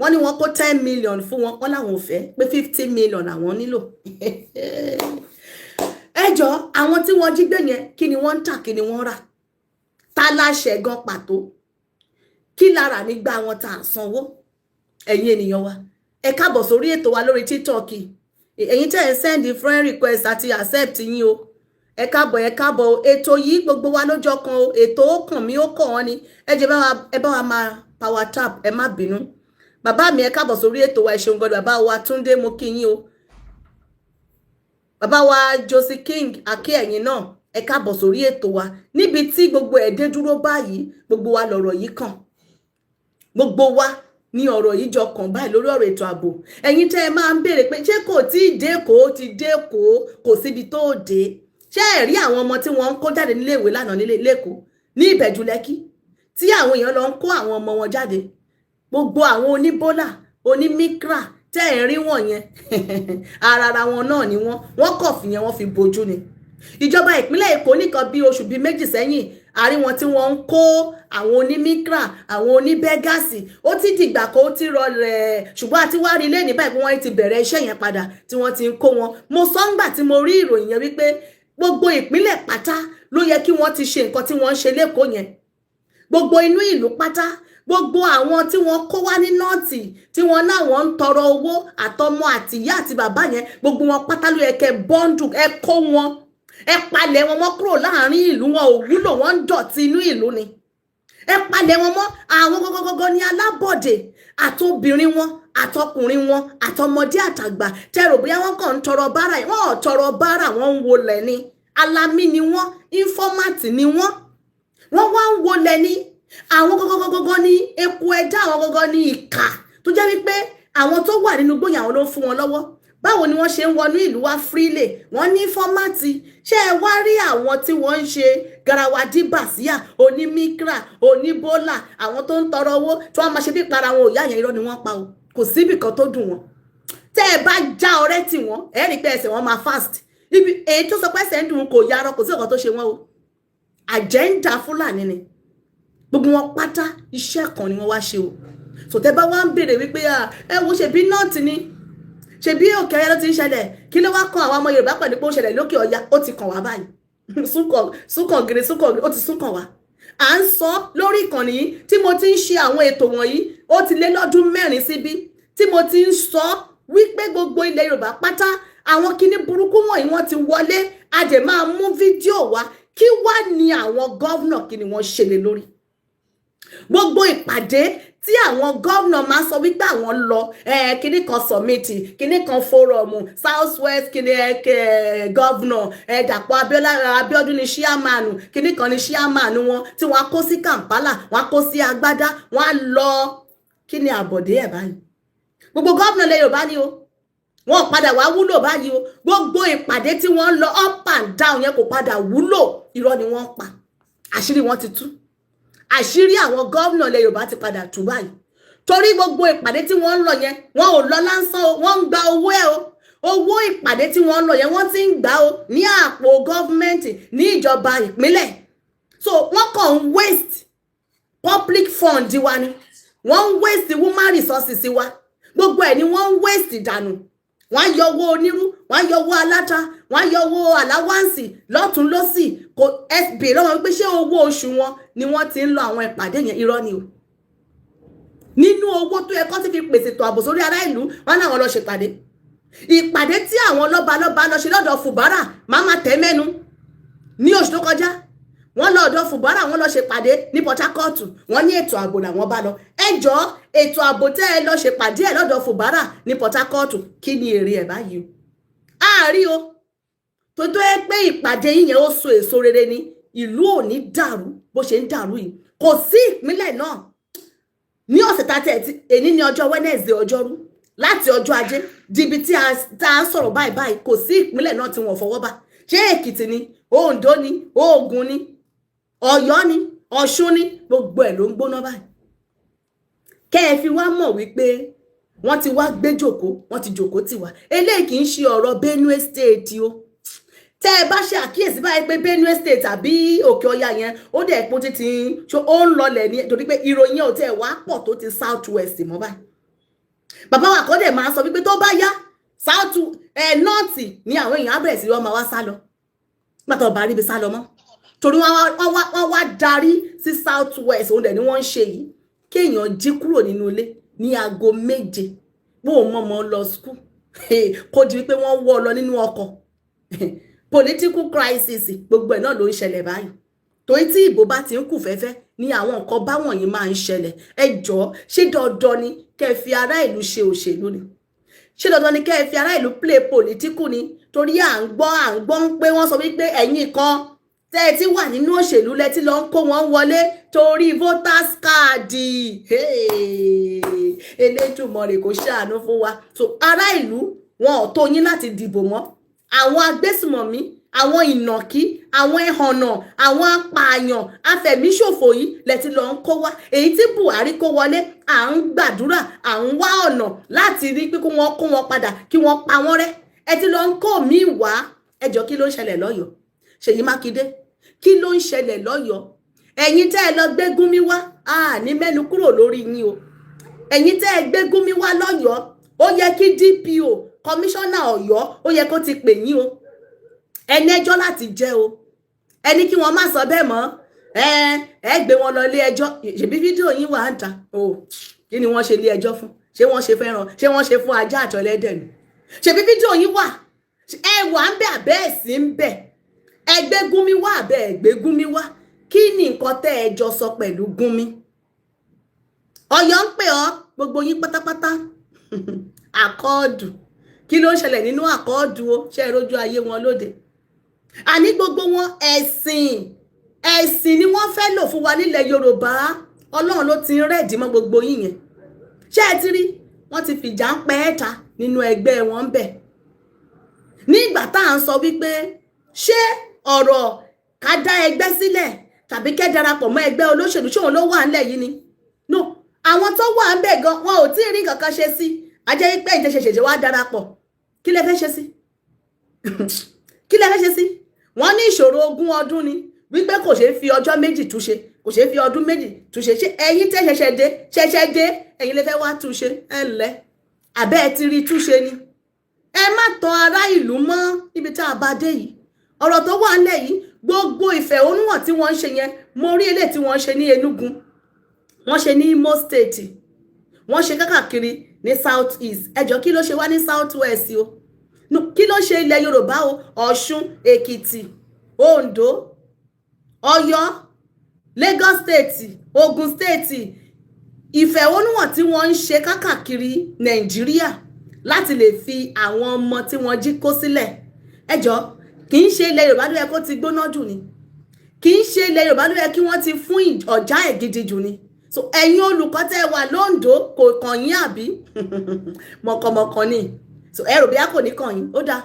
Wọ́n ní wọ́n kó 10 million fún wọn, wọ́n láwọn ò fẹ́, pé 50 million àwọn nílò. Ẹ jọ, àwọn tí wọ́n jí gbé yẹn, kí ni wọ́n ń tà? Kí ni wọ́n rà? Ta láṣẹ gan pàtó? Kí lára nígbà wọn tá à sanwó? Ẹ̀yin ènìyàn wa, ẹ káàbọ̀ sórí ètò wa lórí TikTok. Ẹ̀yin tẹ́ ẹ send friend request àti accept yín o, ẹ káàbọ̀, ẹ káàbọ̀. Ètò yìí, gbogbo wa lójọ kan o. Ètò ó kàn mí, ó kàn wọ́n ni. Ẹ jẹ́ ẹ bá wa máa power tap. Ẹ má bínú. Bàbá mi, ẹ káàbọ̀ sórí ètò wa. Ẹ ṣeun gbọ́dọ̀. Bàbá wa Túndé, mo kí yín o. Bàbá wa Josie King akí ẹ̀yin náà, ẹ káàbọ̀ sórí ètò wa. Níbi tí gbogbo ẹ̀ dé dúró báyìí, gbogbo wa lọ̀rọ̀ yìí kàn. Gbogbo wa ní ọ̀rọ̀ yìí jọ kàn báyìí lórí ọ̀rọ̀ ètò ààbò. Ẹ̀yin tẹ́ ẹ máa ń béèrè pé ṣé kò tí ì dé Èkó, ó ti dé Èkó, kò síbi tó dé. Ṣé ẹ rí àwọn ọmọ tí wọ́n ń kó jáde nílé ìwé lánàá nílé lẹ́kọ̀ọ́ ní Ìbẹ̀jú Lẹ́kí, tí àwọn èèyàn lọ ń kó àwọn ọmọ wọn jáde? Gbogbo àwọn oníbólà, onímíkra tẹ́ ẹ̀ rí wọ̀nyẹn, ara wọn náà ni wọ́n. Wọ́n kọ̀ fìyẹn, wọ́n fi bojú ni. Ìjọba ìpínlẹ̀ Èkó nìkan, bí oṣù 2 sẹ́yìn, àrí wọn tí wọ́n ń kó àwọn onímíkra, àwọn oníbẹ́gàsì. Ó ti dìgbà kó ti rọlẹ̀, ṣùgbọ́n àti wá rí lẹ́ni báyìí pé wọ́n ti bẹ̀rẹ̀ iṣẹ́ yẹn padà, tí wọ́n ti ń kó wọn. Mo sọ ńgbà tí mo rí ìròyìn yẹn wípé gbogbo ìpínlẹ̀ pátá ló yẹ kí wọ́n ti ṣe nǹkan tí wọ́n ń ṣe lẹ́kọ̀ọ́ yẹn. Gbogbo inú ìlú pátá, gbogbo àwọn tí wọ́n kó wá ní North, tí wọ́n láwọn ń tọrọ owó, àtọmọ àtìyá àti bàbá yẹn, gbogbo wọn pátá ló yẹ kẹ́ bundle, ẹ kó wọn, ẹ palẹ̀ wọn mọ́ kúrò láàrin ìlú. Wọn ò wúlò, wọ́n ń dọ̀tí inú ìlú ni. Ẹ palẹ̀ wọn mọ́. Àwọn gọgọgọgọ ní alábọ̀dé, àtobìnrin wọn, àtọkùnrin wọn, àtọmọdé àtàgbà. Tẹrò bóyá wọn kàn ń tọrọ bárà, wọn ò tọrọ bárà, wọn ń wọlé ni. Alamí ni wọn, informant ni wọn. Wọn wá ń wọlé ní. Àwọn gọgọgọgọ ní eku ẹja, àwọn gọgọ ní ìkà tó jẹ́ wípé àwọn tó wà nínú gbóyè, àwọn ló ń fún wọn lọ́wọ́. Báwo ni wọ́n ṣe ń wọnú ìlú wá freely? Wọ́n ní informant. Ṣé ẹ wá rí àwọn tí wọ́n ń ṣe garawa díbàsíà, onímíkra, oníbólà, àwọn tó ń tọrọ owó, tí wọ́n máa ṣe bí para wọn ò yá yẹn? Irọ́ ni wọ́n pa o. Kò síbì kan tó dùn wọ́n. Tẹ́ ẹ bá já ọrẹ́ tì wọ́n, ẹ rí pé ẹsẹ̀ wọn máa fast. Ibi èyí tó sọ pé ẹsẹ̀ ń dùn kò yarọ, kò sí ọ̀kan tó ṣe wọ́n o. Agenda Fúlàní ni gbogbo wọn pátá. Iṣẹ́ kan ni wọ́n wá ṣe o. Sòtẹ́ bá wá ń béèrè wípé ẹ wo, ṣèbí North ni, ṣebí Òkè Ọya ló ti ń ṣẹlẹ̀, kí ló wá kan àwọn ọmọ Yorùbá pẹ̀lú pé ó ṣẹlẹ̀ lókè Ọya? Ó ti kàn wá báyìí. Súnkàn gírí, súnkàn gírí, ó ti súnkàn wá. À ń sọ lórí ìkànnì yìí tí mo ti ń ṣe àwọn ètò wọ̀nyí, ó ti lé lọ́dún 4 síbí tí mo ti ń sọ wípé gbogbo ilẹ̀ Yorùbá pátá, àwọn kinní burúkú wọ̀nyí, wọ́n ti wọlé. A dẹ̀ máa mú fídíò wá. Kí wá ní àwọn governor, kí ni wọ́n ṣe lé lórí gbogbo ìpàdé tí àwọn gómìnà máa sọ wípé àwọn lọ, kinní kan summit, kinní kan forum, South West kinní governor, Dàpọ̀ Abíọ́lá Abíọ́dún ní chairman, kinní kan ní chairman wọn, tí wọ́n á kó sí Kampala, wọ́n á kó sí agbádá, wọ́n á lọ. Kí ni àbọ̀dé ẹ̀ báyìí? Gbogbo gómìnà ilẹ̀ Yorùbá ni o, wọn padà wá wúlò báyìí o. Gbogbo ìpàdé tí wọ́n ń lọ up and down yẹn kò padà wúlò. Irọ́ ni wọ́n pa. Àṣírí wọn ti tú. Àṣírí àwọn gómìnà ilẹ̀ Yorùbá ti padà tú báyìí, torí gbogbo ìpàdé tí wọ́n ń lọ yẹn, wọn ò lọ lásán o. Wọ́n ń gba owó ẹ̀ o. Owó ìpàdé tí wọ́n ń lọ yẹn, wọ́n ti ń gbà o ní àpò government, ní ìjọba ìpínlẹ̀. So wọ́n kàn ń waste public fund wa ni. Wọ́n ń waste human resources wa. Gbogbo ẹ̀ ni wọ́n ń waste dànù. Wọ́n á yọ owó onírú, wọ́n á yọ owó aláta, wọ́n á yọ owó allowance lọ́tún lọ́sì. Kò ẹ bèèrè lọ́wọ́ wípé ṣé owó oṣù wọn ni wọ́n ti ń lọ àwọn ìpàdé yẹn? Irọ́ ni o. Nínú owó tó yẹ kó ti fi pèsè ètò ààbò sórí ará ìlú, wọn náà lọ ṣèpàdé. Ìpàdé tí àwọn lọ́balọ́ba lọ ṣe lọ́dọ̀ Fùbárà, máa ma tẹ́ mẹ́nu, ní oṣù tó kọjá, wọ́n lọ ọ̀dọ̀ Fùbárà, wọ́n lọ ṣèpàdé ní Port Harcourt. Wọ́n ní ètò ààbò làwọn bá lọ. Ẹ jọ, ètò ààbò tẹ́ ẹ lọ ṣèpàdé ẹ̀ lọ́dọ̀ Fùbárà ní Port Harcourt, kí ni èrè ẹ̀ báyìí o? Àárí o, tó tó yẹ pé ìpàdé yín yẹn ó so èso rere ni, ìlú ò ní dàrú bó ṣe ń dàrú yìí. Kò sí ìpínlẹ̀ náà ní ọ̀sẹ̀ tá a tẹ̀ tí èní ní ọjọ́ Wednesday, ọjọ́rú, láti ọjọ́ Ajé dibi tí a tá a ń sọ̀rọ̀ báyìí báyìí, kò sí ìpínlẹ̀ náà tí wọ́n fọwọ́ bá. Ṣé Èkìtì ni, Oǹdó ni, Ògùn ni, Ọ̀yọ́ ni, Ọ̀ṣun ni, gbogbo ẹ̀ ló ń gbóná báyìí. Kẹ́ ẹ fi wá mọ̀ wípé wọ́n ti wá gbé jòkó, wọ́n ti jòkó tì wá. Eléyìí kì í ṣe ọ̀rọ̀ Benue State o. Tẹ́ ẹ bá ṣe àkíyèsí báyìí pé Benue State àbí Òkè Ọya yẹn, ó dẹ̀ pọ́n títí ṣó ó ń lọlẹ̀ ní, torí pé ìròyìn ò tẹ́ wá pọ̀ tó ti South West mọ́ báyìí. Bàbá wa kọ́ dẹ̀ máa sọ wípé tó bá yá, South ẹ̀, North ni àwọn èèyàn á bẹ̀rẹ̀ sí wọ́n máa wá sá lọ nígbà tó bá ríbi sá lọ mọ́, torí wọ́n wá darí sí South West. Òun dẹ̀ ni wọ́n ń ṣe yìí. Kéèyàn jí kúrò nínú ilé ní aago 7, bó o mọ̀mọ́ lọ school, kó di wípé wọ́n wọ́ ọ lọ nínú ọkọ̀. Political crisis, gbogbo ẹ̀ náà ló ń ṣẹlẹ̀ báyìí, torí tí ìbò bá ti ń kù fẹ́fẹ́ ní àwọn nǹkan báwọn yìí máa ń ṣẹlẹ̀. Ẹ jọ̀ọ́, ṣé dandan ni kẹ́ ẹ fi ará ìlú ṣe òṣèlú ni? Ṣé dandan ni kẹ́ ẹ fi ará ìlú play political ni? Torí à ń gbọ́ pé wọ́n sọ wípé ẹ̀yin kan tẹ́ ẹ ti wà nínú òṣèlú lẹ ti lọ ń kó wọn wọlé torí voters card. Elédùmarè kò ṣàánú fún wa. So ará ìlú wọn ò tó yín láti dìbò mọ́. Àwọn agbésùmọ̀mí, àwọn ìnàkí, àwọn ẹhànnà, àwọn apààyàn, afẹ̀míṣòfò yìí lẹ ti lọ ń kó wá. Èyí tí Buhari kó wọlé, à ń gbàdúrà, à ń wá ọ̀nà láti rí pé kí wọ́n kó wọn padà, kí wọ́n pa wọ́n rẹ́. Ẹ ti lọ ń kó míì wá. Ẹjọ́, kí ló ń ṣẹlẹ̀ lọ́yọ̀ọ́? Ṣèyí Mákindé, kí ló ń ṣẹlẹ̀ lọ́yọ̀ọ́? Ẹ̀yin tẹ́ ẹ lọ gbé Gúnmi wá, a ní mẹ́nu kúrò lórí yín o. Ẹ̀yin tẹ́ ẹ gbé Gúnmi wá lọ́yọ̀ọ́, ó yẹ kí DPO, kọmíṣánná Ọ̀yọ́, ó yẹ kó ti pè yín o. Ẹni ẹjọ́ láti jẹ́ o, ẹni kí wọ́n má sọ bẹ́ẹ̀ mọ́. Ẹ ẹ gbé wọn lọ ilé ẹjọ́. Ṣèbí fídíò yín wà ń ta o. Kí ni wọ́n ṣe ilé ẹjọ́ fún? Ṣé wọ́n ṣe fẹ́ràn? Ṣé wọ́n ṣe fún ajá àtọlẹ́dẹ̀ ni? Ṣèbí fídíò yín wà. Ẹ wà ń bẹ àbẹ́ ẹ̀ sí ń bẹ. Ẹgbẹ́ Gúnmi wá àbẹ́ ẹgbẹ́ Gúnmi wá, kí ni nǹkan tẹ́ ẹ jọ sọ pẹ̀lú Gúnmi? Ọ̀yọ́ ń pè ọ́, gbogbo yín pátápátá. Accord, kí ló ń ṣẹlẹ̀ nínú Accord o? Ṣe é rójú ayé wọn lóde? Àní gbogbo wọn, ẹ̀sìn, ẹ̀sìn ni wọ́n fẹ́ lò fún wa nílẹ̀ Yorùbá. Ọlọ́run ló ti ń rẹ̀dí mọ́ gbogbo yín yẹn. Ṣé ẹ ti rí? Wọ́n ti fìjà ń pẹ́ ẹ̀ta nínú ẹgbẹ́ wọn ń bẹ̀. Nígbà tá à ń sọ wípé ṣé ọ̀rọ̀ ká dá ẹgbẹ́ sílẹ̀ tàbí kẹ́ darapọ̀ mọ́ ẹgbẹ́ olóṣèlú, ṣóun ló wà ńlẹ̀ yìí ni? No, àwọn tó wà ń bẹ̀ gan, wọn ò tí ì rí nǹkan kan ṣe sí. Ajẹ́ pé ìjẹ́ ṣẹ̀ṣẹ̀ wá darapọ̀, kí lẹ fẹ́ ṣe sí? Kí lẹ fẹ́ ṣe sí? Wọ́n ní ìṣòro ogún ọdún ni wípé kò ṣeé fi ọjọ́ 2 túnṣe, kò ṣeé fi ọdún 2 túnṣe. Ṣé ẹ̀yin tẹ́ ṣẹ̀ṣẹ̀ dé, ẹ̀yin lè fẹ́ wá túnṣe? Ẹ ǹlẹ́, àbẹ́ ẹ ti rí túnṣe ni? Ẹ má tan ará ìlú mọ́ níbi tá a bá dé yìí. Ọ̀rọ̀ tó wà ńlẹ̀ yìí, gbogbo ìfẹ̀hónúhàn tí wọ́n ń ṣe yẹn, mo rí eléyìí tí wọ́n ń ṣe ní Enugu, wọ́n ṣe ní Imo State, wọ́n ṣe kákàkiri ní South East. Ẹjọ́, kí ló ṣe wá ní South West o? Kí ló ṣe ilẹ̀ Yorùbá o? Ọ̀ṣun, Èkìtì, Oǹdó, Ọ̀yọ́, Lagos State, Ogun State, ìfẹ̀hónúhàn tí wọ́n ń ṣe kákàkiri Nàìjíríà láti lè fi àwọn ọmọ tí wọ́n jí kó sílẹ̀. Ẹjọ́, kì í ṣe ilẹ̀ Yorùbá ló yẹ kó ti gbóná jù ni? Kì í ṣe ilẹ̀ Yorùbá ló yẹ kí wọ́n ti fún ọ̀já ẹ̀ gidi jù ni? So ẹ̀yin olùkọ́ tẹ́ wà lóńdó, kò kàn yín àbí? Mọ̀kànmọ̀kàn ni. So ẹ rò bí a kò ní kàn yín. Ó dáa,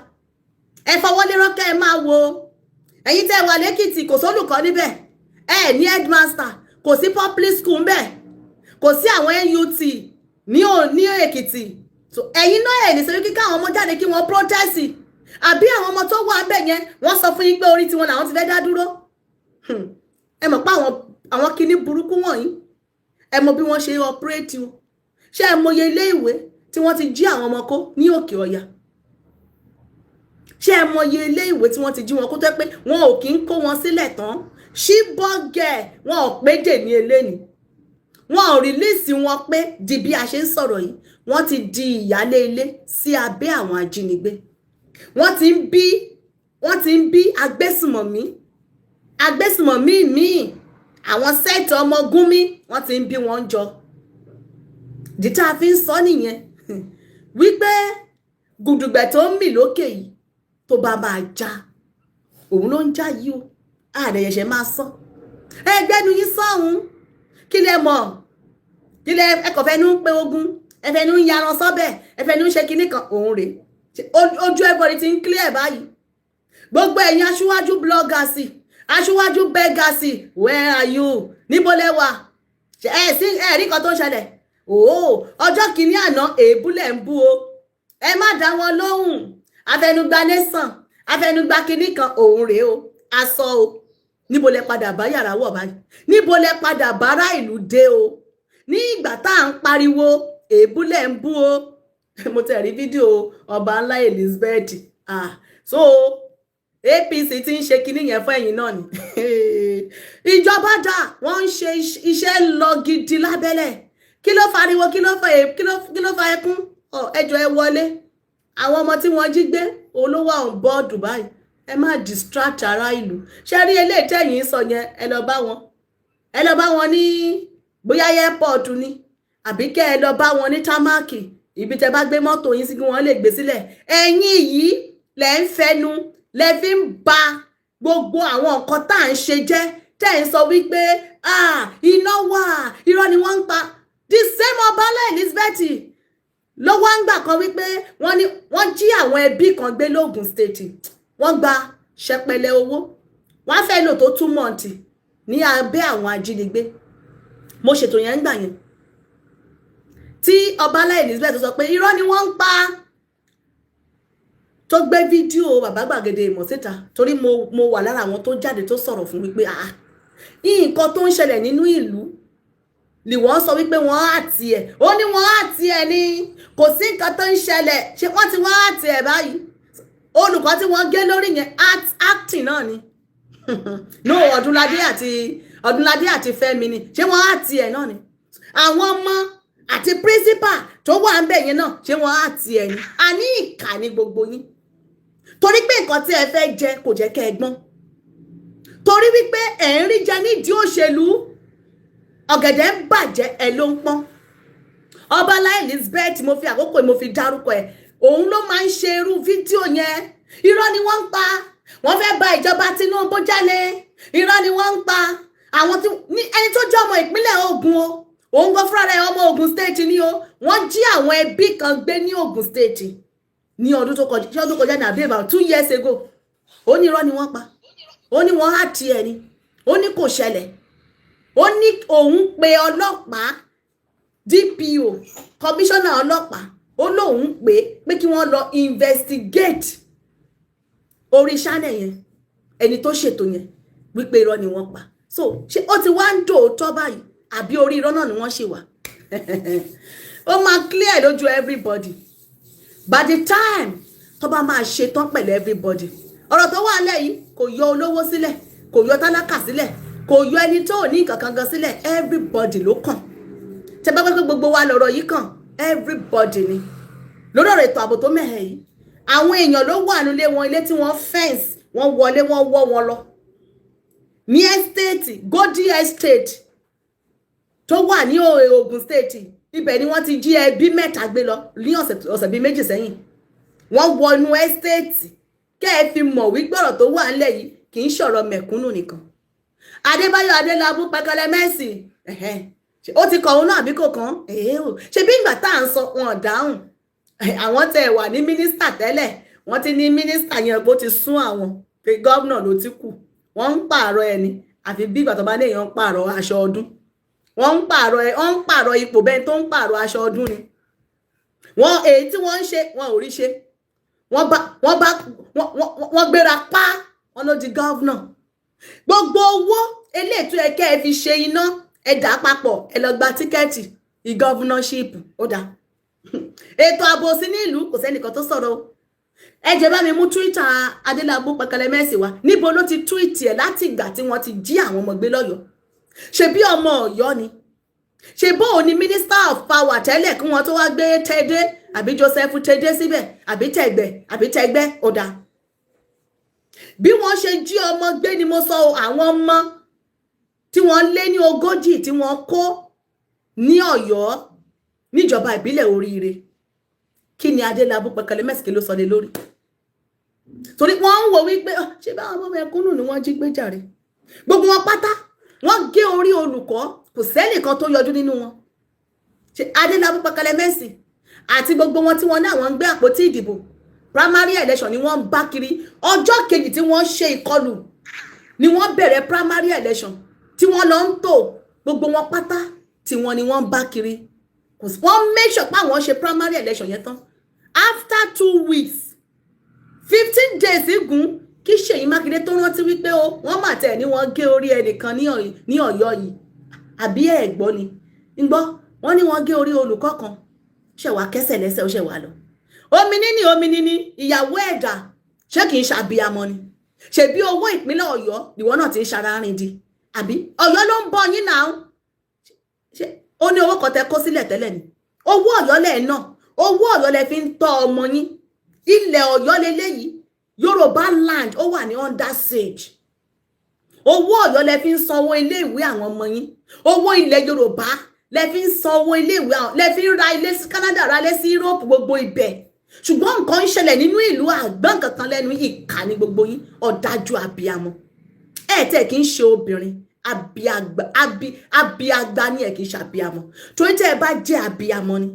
ẹ fọwọ́ lérán kẹ́ ẹ máa wo. Ẹ̀yin tẹ́ wà lẹ́kìtì, kò sólùkọ́ níbẹ̀, ẹ ní headmaster, kò sí public school ńbẹ̀, kò sí àwọn NUT ní Èkìtì. So ẹ̀yin náà, ẹ̀ lè sọ wípé káwọn ọmọ jáde kí wọ́n protest, àbí àwọn ọmọ tó wà ńbẹ̀ yẹn, wọ́n sọ fún yín pé orí tiwọn làwọn ti fẹ́ dá dúró. Ẹ mọ̀ pé àwọn kinní burúkú wọ̀nyí, ẹ mọ̀ bí wọ́n ṣe operate o. Ṣé ẹ mọye ilé ìwé tí wọ́n ti jí àwọn ọmọ kó ní Òkè Ọ̀yà? Ṣé ẹ mọye ilé ìwé tí wọ́n ti jí wọn kó tó pé wọn ò kí ń kó wọn sílẹ̀ tán? Ṣíbọ́gẹ̀ wọn ò péjè ní eléni, wọn ò release wọn pé di bí a ṣe ń sọ̀rọ̀ yìí, wọ́n ti di ìyálé ilé sí abẹ́ àwọn ajínigbé. Wọ́n ti ń bí agbésùmọ̀mí, agbésùmọ̀mí míì, àwọn set ọmọ Gúnmí, wọ́n ti ń bí wọn jọ. Ìdí tá a fi ń sọ nìyẹn wípé gùdùgbẹ̀ tó ń mì lókè yìí. Tó bá máa já, òun ló ń já yìí o. Àdẹ̀yẹ̀ṣẹ̀ máa sọ ẹgbẹ́nu yín sọ́hun. Kí lẹ mọ̀? Kí lẹ ẹ kàn fẹnu ń pé ogun, ẹ fẹnu ń yaran sọ́bẹ̀, ẹ fẹnu ń ṣe kinní kan? Òun rèé, ojú everybody ti ń clear báyìí. Gbogbo ẹ̀yin aṣíwájú bloggers, aṣíwájú beggars, where are you? Níbo lẹ wà? Ẹ sí ẹ rí nǹkan tó ń ṣẹlẹ̀? Òó, ọjọ́ kìíní àná, èébú lẹ̀ ń bú o. Ẹ má dá wọn lóhùn. Afẹnugba nation, afẹnugba kinní kan, òun rèé o, aṣọ o. Níbo lẹ padà bá yàrá wọ̀ báyìí? Níbo lẹ padà bára ìlú dé o? Ní ìgbà tá à ń pariwo, èébú lẹ̀ ń bú o. Mo tẹ̀ rí fídíò ọba ńlá Elizabeth. Ah, so APC ti ń ṣe kinní yẹn fún ẹ̀yin náà ni. Ìjọba dà, wọ́n ń ṣe iṣẹ́ lọ gidi lábẹ́lẹ̀. Kí ló fariwo? Kí ló fa ẹkún? Ẹjọ́ ẹ wọlé. Àwọn ọmọ tí wọ́n jí gbé olówó on board báyìí. Ẹ má distract ará ìlú. Ṣé rí eléyìí tẹ̀yìn sọ yẹn? Ẹ lọ bá wọn, ẹ lọ bá wọn ní bóyá airport ni, àbí kẹ́ ẹ lọ bá wọn ní tarmac, ibi tẹ́ bá gbé mọ́tò yín sí kí wọ́n lè gbé sílẹ̀. Ẹ̀yin yìí lẹ́ ń fẹnu, lẹ́ fi ń ba gbogbo àwọn nǹkan tá à ń ṣe jẹ́, tẹ́ ń sọ wípé iná wà, irọ́ ni wọ́n ń pa. The same Ọbańlá Elizabeth ló wá ń gbà kan wípé wọ́n ní wọ́n jí àwọn ẹbí kan gbé lógùn State, wọ́n gba ṣẹpẹlẹ owó, wọ́n á fẹ́ lò tó 2 months ní abẹ́ àwọn ajínigbé. Mo ṣètò yẹn ń gbà yẹn tí Ọbańlá Elizabeth sọ pé irọ́ ni wọ́n ń pa, tó gbé fídíò bàbá gbàgede ìmọ̀ síta, torí mo wà lára àwọn tó jáde tó sọ̀rọ̀ fún wípé, ah, nǹkan tó ń ṣẹlẹ̀ nínú ìlú ni wọ́n sọ wípé wọ́n àti ẹ̀. Ó ní wọ́n àti ẹ̀ ni, kò sí nǹkan tó ń ṣẹlẹ̀. Ṣé wọ́n ti wọ́n àti ẹ̀ báyìí? Olùkọ́ tí wọ́n gé lórí yẹn, acting náà ni? No, Ọdúnládé àti Fẹ́mi ni. Ṣé wọ́n àti ẹ̀ náà ni? Àwọn ọmọ àti principal tó wà ń bẹ̀ yẹn náà, ṣé wọ́n àti ẹ̀ ni? Àní ìkà ní gbogbo yín, torí pé nǹkan tí ẹ fẹ́ jẹ kò jẹ́ kẹ́ ẹ gbọ́n, torí wípé ẹ̀ ń rí jẹ nídìí òṣèlú. Ọ̀gẹ̀dẹ̀ ń bàjẹ́, ẹ ló ń pọ́n. Ọbalá Elizabeth, mo fi àkókò mo fi dárúkọ ẹ̀, òun ló máa ń ṣe irú fídíò yẹn. Irọ́ ni wọ́n ń pa, wọ́n fẹ́ ba ìjọba Tinubu jálẹ̀, irọ́ ni wọ́n ń pa. Àwọn tí ní ẹni tó jẹ́ ọmọ ìpínlẹ̀ Ògùn o, òun gan fúnra rẹ̀ ọmọ Ògùn State ni o. Wọ́n jí àwọn ẹbí kan gbé ní Ògùn State ní ọdún tó kọjá, ọdún kọjá ní àbí about 2 years ago. Ó ní irọ́ ni wọ́n pa, ó ní wọ́n á tiẹ̀ ni, ó ní kò ṣẹlẹ̀. Ó ní òun pe ọlọ́pàá, DPO, kọmíṣánná ọlọ́pàá, ó lóun pé pé kí wọ́n lọ investigate orí channel yẹn, ẹni tó ṣètò yẹn, wípé irọ́ ni wọ́n pa. So ṣé ó ti wá ń dòótọ́ báyìí, àbí orí irọ́ náà ni wọ́n ṣì wà? Ó máa clear lójú everybody by the time tó bá máa ṣe tán pẹ̀lú everybody. Ọ̀rọ̀ tó wà nílẹ̀ yìí kò yọ olówó sílẹ̀, kò yọ tálákà sílẹ̀, kò yọ ẹni tó ní nǹkan kan gan sílẹ̀. Everybody ló kàn. Tẹ bá pẹ́ gbogbo wa lọ̀rọ̀ yìí kàn, everybody ni. Lórí ọ̀rọ̀ ètò ààbò tó mẹ́hẹ̀ yìí, àwọn èèyàn ló wà nílé wọn, ilé tí wọ́n fence, wọ́n wọlé, wọ́n wọ́ wọn lọ ní estate, Godi Estate tó wà ní Ogun State. Ibẹ̀ ni wọ́n ti jí ẹbí mẹ́ta gbé lọ ní ọ̀sẹ̀ bíi 2 sẹ́yìn. Wọ́n wọnú estate. Kẹ́ ẹ fi mọ̀ wípé ọ̀rọ̀ tó wà ńlẹ̀ yìí kì í ṣọ̀rọ̀ mẹ̀kúnnù nìkan. Adébáyọ̀ Adélábù pẹkẹlẹ mẹ́sì, ó ti kọ̀ òun náà àbí kò kàn? Ṣe bí ìgbà tá à ń sọ, wọn dáhùn. Àwọn tẹ wà ní mínísítà tẹ́lẹ̀, wọ́n ti ní mínísítà yẹn bó ti sún àwọn pé gómìnà ló ti kù. Wọ́n ń pààrọ̀ ẹni àfi bí ìgbà tó bá ní èèyàn ń pààrọ̀ aṣọ ọdún. Wọ́n ń pààrọ̀ ẹ, wọ́n ń pààrọ̀ ipò bẹ́ẹ̀ tó ń pààrọ̀ aṣọ ọdún ni wọ́n. Èyí tí wọ́n ń ṣe, wọn ò rí ṣe. Wọ́n bá wọ́n gbéra pa wọ́n ló di governor. Gbogbo owó eléyìí tó yẹ kẹ́ ẹ fi ṣe iná, ẹ dà á papọ̀, ẹ lọ gba ticket governorship. Ó dáa, ètò ààbò sí ní ìlú, kò sẹ́nìkan tó sọ̀rọ̀ o. Ẹ jẹ́ bá mi mú Twitter Adélábù Pẹkẹlẹmẹ́sì wá. Níbo ló ti tweet ẹ̀ láti ìgbà tí wọ́n ti jí àwọn ọmọ gbé lọ́yọ̀ọ́? Ṣe bí ọmọ Ọ̀yọ́ ni? Ṣe bó o ní minister of power tẹ́lẹ̀ kí wọ́n tó wá gbé Tẹ́dẹ́ àbí Joseph Tẹ́dẹ́ síbẹ̀, àbí Tẹ̀gbẹ́ àbí Tẹ́gbẹ́? Ó dáa, bí wọ́n ṣe jí ọmọ gbé ni mo sọ o. Àwọn ọmọ tí wọ́n lé ní 40 tí wọ́n kó ní Ọ̀yọ́ níjọba ìbílẹ̀ Oríire, kí ni Adélábù Pẹkẹlẹmẹ́sì, kí ló sọ lé lórí? Torí wọ́n ń wò wípé, "Ah, ṣé báwọn ọmọ mẹ̀kúnnù ni wọ́n jí gbé jàre?" Gbogbo wọn pátá, wọ́n gé orí olùkọ́, kò sẹ́nìkan tó yọjú nínú wọn. Ṣe Adélábù Pẹkẹlẹmẹ́sì àti gbogbo wọn tí wọ́n ní àwọn ń gbé àpótí ìdìbò, primary election ni wọ́n ń bá kiri. Ọjọ́ kejì tí wọ́n ṣe ìkọlù ni wọ́n bẹ̀rẹ̀ primary election tí wọ́n lọ ń tò. Gbogbo wọn pátá tí wọ́n ni wọ́n ń bá kiri. Wọ́n make sure pé àwọn ṣe primary election yẹn tán after 2 weeks, 15 days gùn, kí Ṣèyí Mákindé tó rántí wípé o wọ́n mà tẹ̀ ní wọ́n gé orí ẹnìkan ní Ọ̀yọ́ yìí. Àbí ẹ̀ gbọ́ ni? Ń gbọ́, wọ́n ní wọ́n gé orí olùkọ́ kan, ṣẹ̀wá kẹsẹ̀ lẹ́sẹ̀, ó ṣẹ̀wá lọ. Omi níní, omi níní, ìyàwó ẹ̀dà, ṣé kìí ṣàbíamọ ni? Ṣebí owó ìpínlẹ̀ Ọ̀yọ́ ìwọ náà ti ń ṣara rìn di, àbí Ọ̀yọ́ ló ń bọ̀ yín náà? Ṣé ó ní owó kan tẹ kó sílẹ̀ tẹ́lẹ̀ ni? Owó Ọ̀yọ́ lẹ̀ náà, owó Ọ̀yọ́ lẹ fi ń tọ́ ọmọ yín. Ilẹ̀ Ọ̀yọ́ leléyìí, Yorùbá land, ó wà ní under siege. Owó Ọ̀yọ́ lẹ fi ń sanwó iléèwé àwọn ọmọ yín. Owó ilẹ̀ Yorùbá lẹ fi ń sanwó iléèwé àwọn, lẹ fi ń ra ilé sí Canada, ra ilé sí Europe, gbogbo ibẹ̀. Ṣùgbọ́n nǹkan ń ṣẹlẹ̀ nínú ìlú, àgbọ̀n kankan lẹ́nu. Ìkà ní gbogbo yín, ọ̀dájú abiyamọ. Ẹ tẹ́ kì í ṣe obìnrin abiagba, abiagba ni ẹ, kì í ṣe abiyamọ. Torí tẹ́ ẹ bá jẹ́ abiyamọ ni,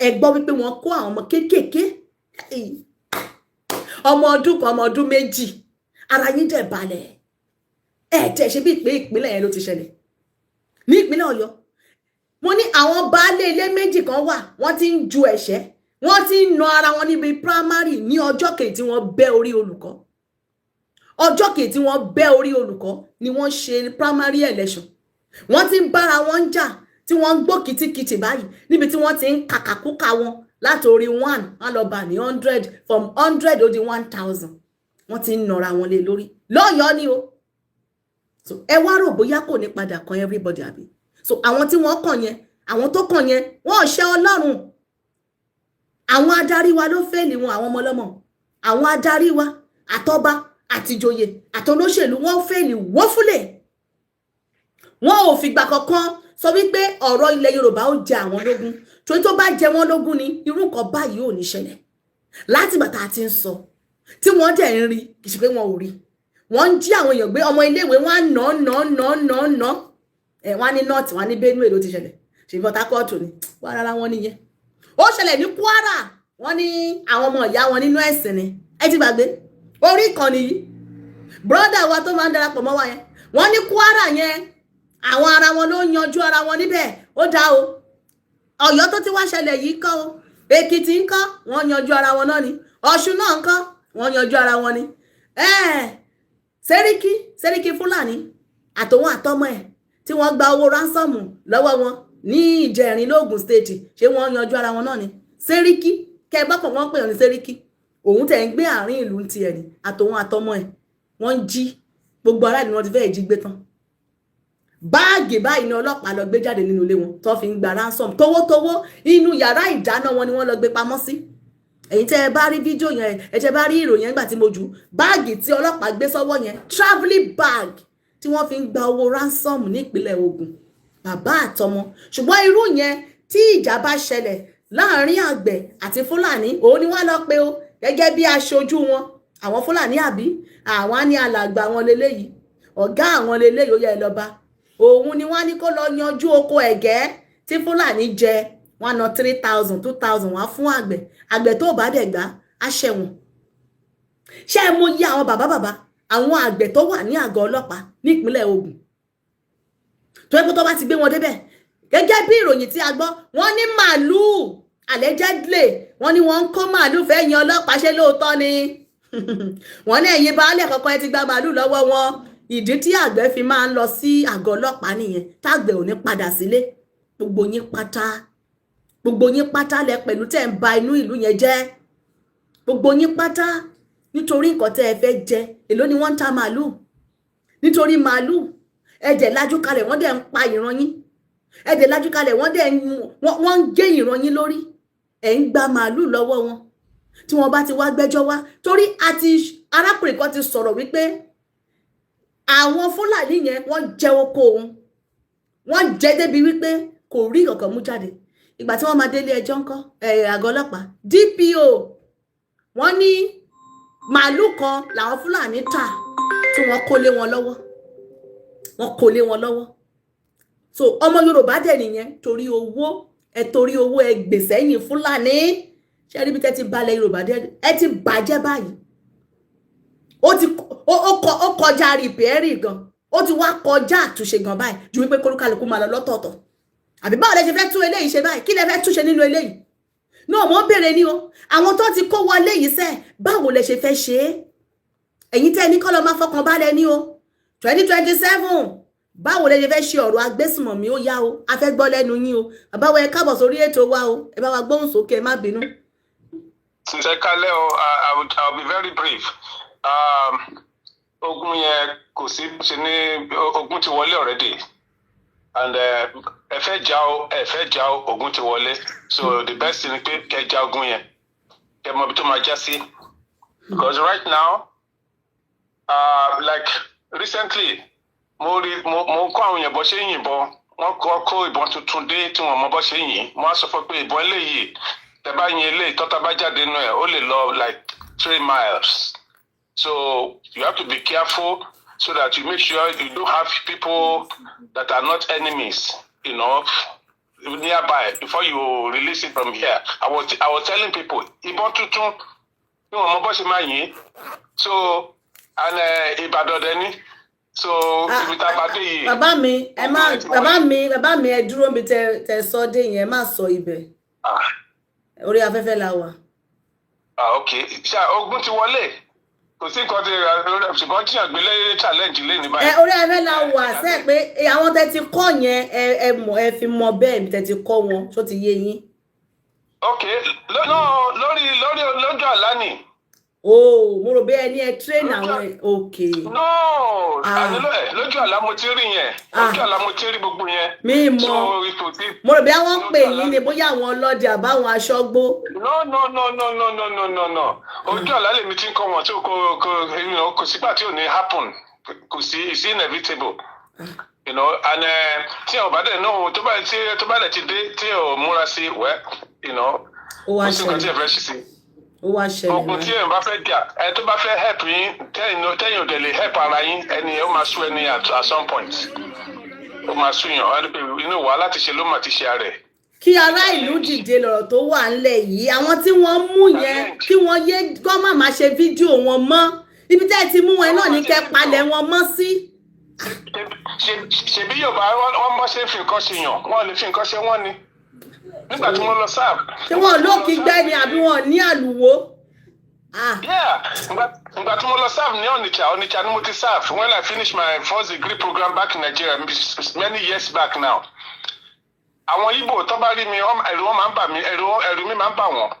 ẹ gbọ́ wípé wọ́n kó àwọn ọmọ kéékèèké, ọmọ ọdún 1, ọmọ ọdún 2, ara yín dẹ̀ balẹ̀. Ẹ tẹ́ ṣe bí ìpín ìpínlẹ̀ yẹn ló ti ṣẹlẹ̀ ní ìpínlẹ̀ Ọ̀yọ́. Mo ní àwọn baálé ilé méjì kan wà, wọ́n ti ń ju ẹ̀ṣẹ́, wọ́n ti ń na ara wọn níbi primary ní ọjọ́ kejì tí wọ́n bẹ́ orí olùkọ́. Ọjọ́ kejì tí wọ́n bẹ́ orí olùkọ́ ni wọ́n ṣe primary election. Wọ́n ti ń bára wọn jà, tí wọ́n ń gbó kìtìkìtì báyìí, níbi tí wọ́n ti ń kàkàkúkà wọn látòrí 1, wọ́n lọ bà ní 100, from 100 ó di 1,000. Wọ́n ti ń nọra wọn lé lórí lọ́yọ̀ọ́ ni o. So ẹ wá rò bóyá kò ní padà kan everybody, àbí? So àwọn tí wọ́n kàn yẹn, àwọn tó kàn yẹn, wọ́n ò ṣe Ọlọ́run. Àwọn adarí wa ló fail wọn, àwọn ọmọ ọlọ́mọ. Àwọn adarí wa, àtọba àtìjòyè àtọlóṣèlú, wọ́n fail wọ́fúlẹ̀. Wọn ò fìgbà kankan sọ wípé ọ̀rọ̀ ilẹ̀ Yorùbá ó jẹ àwọn lógún. Torí tó bá jẹ wọ́n lógún ni, irú nǹkan báyìí ò ní ṣẹlẹ̀. Láti bàtà ti ń sọ tí wọ́n dẹ̀ ń rí, kì í ṣe pé wọn ò rí. Wọ́n ń jí àwọn èèyàn gbé, ọmọ iléèwé, wọ́n á nà nà nà nà nà ẹ̀. Wọ́n á ní North, wọ́n á ní Benue ló ti ṣẹlẹ̀. Ṣe Port Harcourt ni wọ́n rárá wọn nìyẹn. Ó ṣẹlẹ̀ ní Kwara, wọ́n ní àwọn ọmọ ìyá wọn nínú ẹ̀sìn ni. Ẹ ti gbàgbé orí ìkànnì yìí, brother wa tó máa ń darapọ̀ mọ́ wa yẹn, wọ́n ní Kwara yẹn, àwọn ara wọn ló ń yanjú ara wọn níbẹ̀. Ó dá o. Ọ̀yọ́ tó ti wá ṣẹlẹ̀ yìí kọ́ o, Èkìtì ńkọ́? Wọ́n yanjú ara wọn náà ni. Ọ̀ṣun náà ńkọ́? Wọ́n yanjú ara wọn ni. Sẹ́ríkì, Sẹ́ríkì Fúlàní àtòun àtọmọ ẹ̀ tí wọ́n gba owó ransom lọ́wọ́ wọn ní Ìjẹ̀rin lóògùn State, ṣé wọ́n yanjú ara wọn náà ni? Sẹ́ríkì kẹ́ ẹ bá pọ̀, wọ́n pè wọ́n ní Sẹ́ríkì. Òun tẹ̀ ń gbé àárín ìlú tiẹ̀ ni, àtòun àtọmọ ẹ̀, wọ́n ń jí gbogbo aráàlú. Wọn ti fẹ́ẹ̀ jí gbé tán. Báàgì báyìí ni ọlọ́pàá lọ gbé jáde nínú ilé wọn tó fi ń gba ransom towótowó. Inú yàrá ìdáná wọn ni wọ́n lọ gbé pamọ́ sí. Ẹ̀yin tẹ́ ẹ bá rí fídíò yẹn, ẹ tẹ́ bá rí ìròyìn yẹn nígbà tí mo jù báàgì tí ọlọ́pàá gbé sọ́wọ́ yẹn, travelling bag tí wọ́n fi ń gba owó ransom nípínlẹ̀ Ògùn, bàbá àtọmọ. Ṣùgbọ́n irú yẹn, tí ìjà bá ṣẹlẹ̀ láàrin àgbẹ̀ àti Fúlàní, òun ni wọ́n lọ pé o gẹ́gẹ́ bí aṣojú wọn, àwọn Fúlàní, àbí àwọn á ní alàgbà wọn leléyìí, ọ̀gá àwọn leléyìí, ó yẹ ẹ lọ bá òun ni wọ́n á ní kó lọ yanjú oko ẹ̀gẹ́ tí Fúlàní jẹ. Wọ́n á ná 3,000, 2,000, wọ́n á fún àgbẹ̀. Àgbẹ̀ tó bá dẹ̀ gbà á ṣẹ̀wọ̀n. Ṣé ẹ mọ iye àwọn bàbá bàbá àwọn àgbẹ̀ tó wà ní àgọ́ ọlọ́pàá nípínlẹ̀ Ògùn, tó yẹ kó tó bá ti gbé wọn débẹ̀? Gẹ́gẹ́ bí ìròyìn tí a gbọ́, wọ́n ní màálùú, allegedly, wọ́n ní wọ́n ń kó màálùú fẹ́ yan ọlọ́pàá. Ṣé lóòótọ́ ni? Wọ́n ní ẹ̀yin baálé kọ̀ọ̀kan, ẹ ti gba màálùú lọ́wọ́ wọn. Ìdí tí àgbẹ̀ fi máa ń lọ sí àgọ́ ọlọ́pàá nìyẹn, tágbẹ̀ ò ní padà sílé. Gbogbo yín pátá, gbogbo yín pátá lẹ pẹ̀lú tẹ́ ń ba inú ìlú yẹn jẹ́. Gbogbo yín pátá, nítorí nǹkan tẹ́ ẹ fẹ́ jẹ. Èló ni wọ́n ń ta màálùú? Nítorí màálùú, ẹ̀jẹ̀ lájú kalẹ̀, wọ́n dẹ̀ ń pa ìran yín. Ẹ̀jẹ̀ lájú kalẹ̀, wọ́n dẹ̀ wọ́n ń gé ìran yín lórí. Ẹ̀ ń gba màálùú lọ́wọ́ wọn. Tí wọ́n bá ti wá gbẹ́jọ́ wá, torí àti arákùnrin kan ti sọ̀rọ̀ wípé àwọn Fúlàní yẹn, wọ́n jẹ oko òun, wọ́n jẹ débi wípé kò rí kankan mú jáde. Ìgbà tí wọ́n máa délé ẹjọ́ ńkọ́, àgọ́ ọlọ́pàá, DPO, wọ́n ní Màálù kan làwọn Fúlàní tà tí wọ́n kó lé wọn lọ́wọ́, wọ́n kó lé wọn lọ́wọ́. So ọmọ Yorùbá dẹ̀ nìyẹn, torí owó ẹ, torí owó ẹ gbèsè yìí Fúlàní. Ṣé rí bí tẹ́ ti balẹ̀ Yorùbá dẹ́, ẹ ti bàjẹ́ báyìí. Ó ti ó kọjá repair gan, ó ti wá kọjá àtúnṣe gan báyìí, ju wípé kólúkálukú máa lọ lọ́tọ̀ọ̀tọ̀. Àbí báwo lẹ ṣe fẹ́ tún eléyìí ṣe báyìí? Kí lẹ fẹ́ túnṣe nínú eléyìí náà? Mo ń béèrè ni o. Àwọn tó ti kó wọlé yìí sẹ́, báwo lẹ ṣe fẹ́ ṣe é? Ẹ̀yin tẹ́ ẹ ní kọ́ lọ máa fọkàn balẹ̀ ní o, 2027, báwo lẹ ṣe fẹ́ ṣe ọ̀rọ̀ agbésùmọ̀mí? Ó yá o, a fẹ́ gbọ́ lẹ́nu yín o. Bàbá wa, ẹ káàbọ̀ sórí ètò wa o. Ẹ bá wa gbóhùn sókè, ẹ má bínú. Ẹ kálẹ́ o. I'll be very brief. Ogun yẹn, kò sí ṣe ní ogun ti wọlé already and ẹ fẹ́ jà o, ẹ fẹ́ jà o, ogun ti wọlé. So the best thing ni pé kẹ́ jà ogun yẹn, kẹ́ mọ ibi tó máa já sí, because right now, like recently, mo rí mo kọ́ àwọn èèyàn bó ṣe ń yìnbọn. Wọ́n kọ́ kó ìbọn tuntun dé tí wọ́n mọ bó ṣe ń yìn. Wọ́n á sọ fún pé ìbọn eléyìí, tẹ́ bá yin eléyìí, tọ́ta bá jáde nínú ẹ̀, ó lè lọ like 3 miles. So you have to be careful so that you make sure you don't have people that are not enemies nearby before you release it from here. I was telling people, ìbọn tuntun tí wọ́n mọ bó ṣe máa yìn. So and Ìbàdàn dẹni, so ibi tá a bá dé yìí. Bàbá mi, ẹ má, bàbá mi, bàbá mi, ẹ dúró mi. Tẹ sọ dé yẹn, ẹ má sọ ibẹ̀. Ah. Orí afẹ́fẹ́ la wà. Ah, ok. Ṣá ogun ti wọlé, kò sí nǹkan tí, ṣùgbọ́n tíyàn gbélé challenge lé ní Ẹ báyìí. orí afẹ́fẹ́ la wà sẹ́ pé àwọn tẹ ti kọ́ yẹn, ẹ mọ̀, ẹ fi mọ bẹ́ẹ̀ bí tẹ ti kọ́ wọn, tó ti yé yín. Ok, lọ́nà lórí lójú àlá ni. O mo rò bí ẹ ní ẹ train àwọn, ok. No. Ah. Àní lójú àlá mo ti rí yẹn. Ah. Lójú àlá mo ti rí gbogbo yẹn. Mi mọ̀. So ipò tí. Mo rò bí àwọn ń pè yín ni, bóyá àwọn ọlọ́dẹ àbáwọn aṣọ́gbó. No, no, no, no, no, no, no, no, no, ojú àlá lèmi ti ń kọ́ wọn tí kò kò sígbà tí ò ní happen, kò sí, it's inevitable. And tí ò bá dẹ̀ náà, tó bá dẹ̀ ti dé, tí ò múra sí wẹ́, Ó wá kò sí nǹkan tí ṣẹlẹ̀. ẹ fẹ́ ṣe sí. Ó wá ṣẹlẹ̀ Ogun tí báyìí. èèyàn bá fẹ́ jà, ẹni tó bá fẹ́ help yín, tẹ́yìn ò dẹ̀ lè help ara yín, ẹni yẹn ó máa sú ẹni at some point. Ó máa sú yàn wá pé inú wàhálà ti ṣe ló mà ti ṣe ara ẹ̀. Kí ará ìlú dìde lọ̀rọ̀ tó wà ńlẹ̀ yìí. Àwọn tí wọ́n mú yẹn, kí wọ́n yé kọ́ má máa ṣe fídíò wọn mọ́. Ibi tẹ́ ẹ ti mú wọn náà ní kẹ́ palẹ̀ wọn mọ́ sí. Ṣebí Yorùbá, wọ́n bọ́ ṣe ń fi nǹkan ṣe yàn, wọ́n lè fi nǹkan ṣe wọ́n ni nígbà tí wọ́n lọ sáà. Ṣé wọn lókìgbẹ́ ni àbí wọn ní àlùwò? Ah. Yeah, ngbà tí mo lọ serve ní Onitsha, Onitsha ni mo ti serve when I finished my first degree program back in Nigeria many years back now. Àwọn Igbo tó bá rí mi, ẹ̀rù wọn máa ń bà mí, ẹ̀rù mi máa ń bà wọ́n.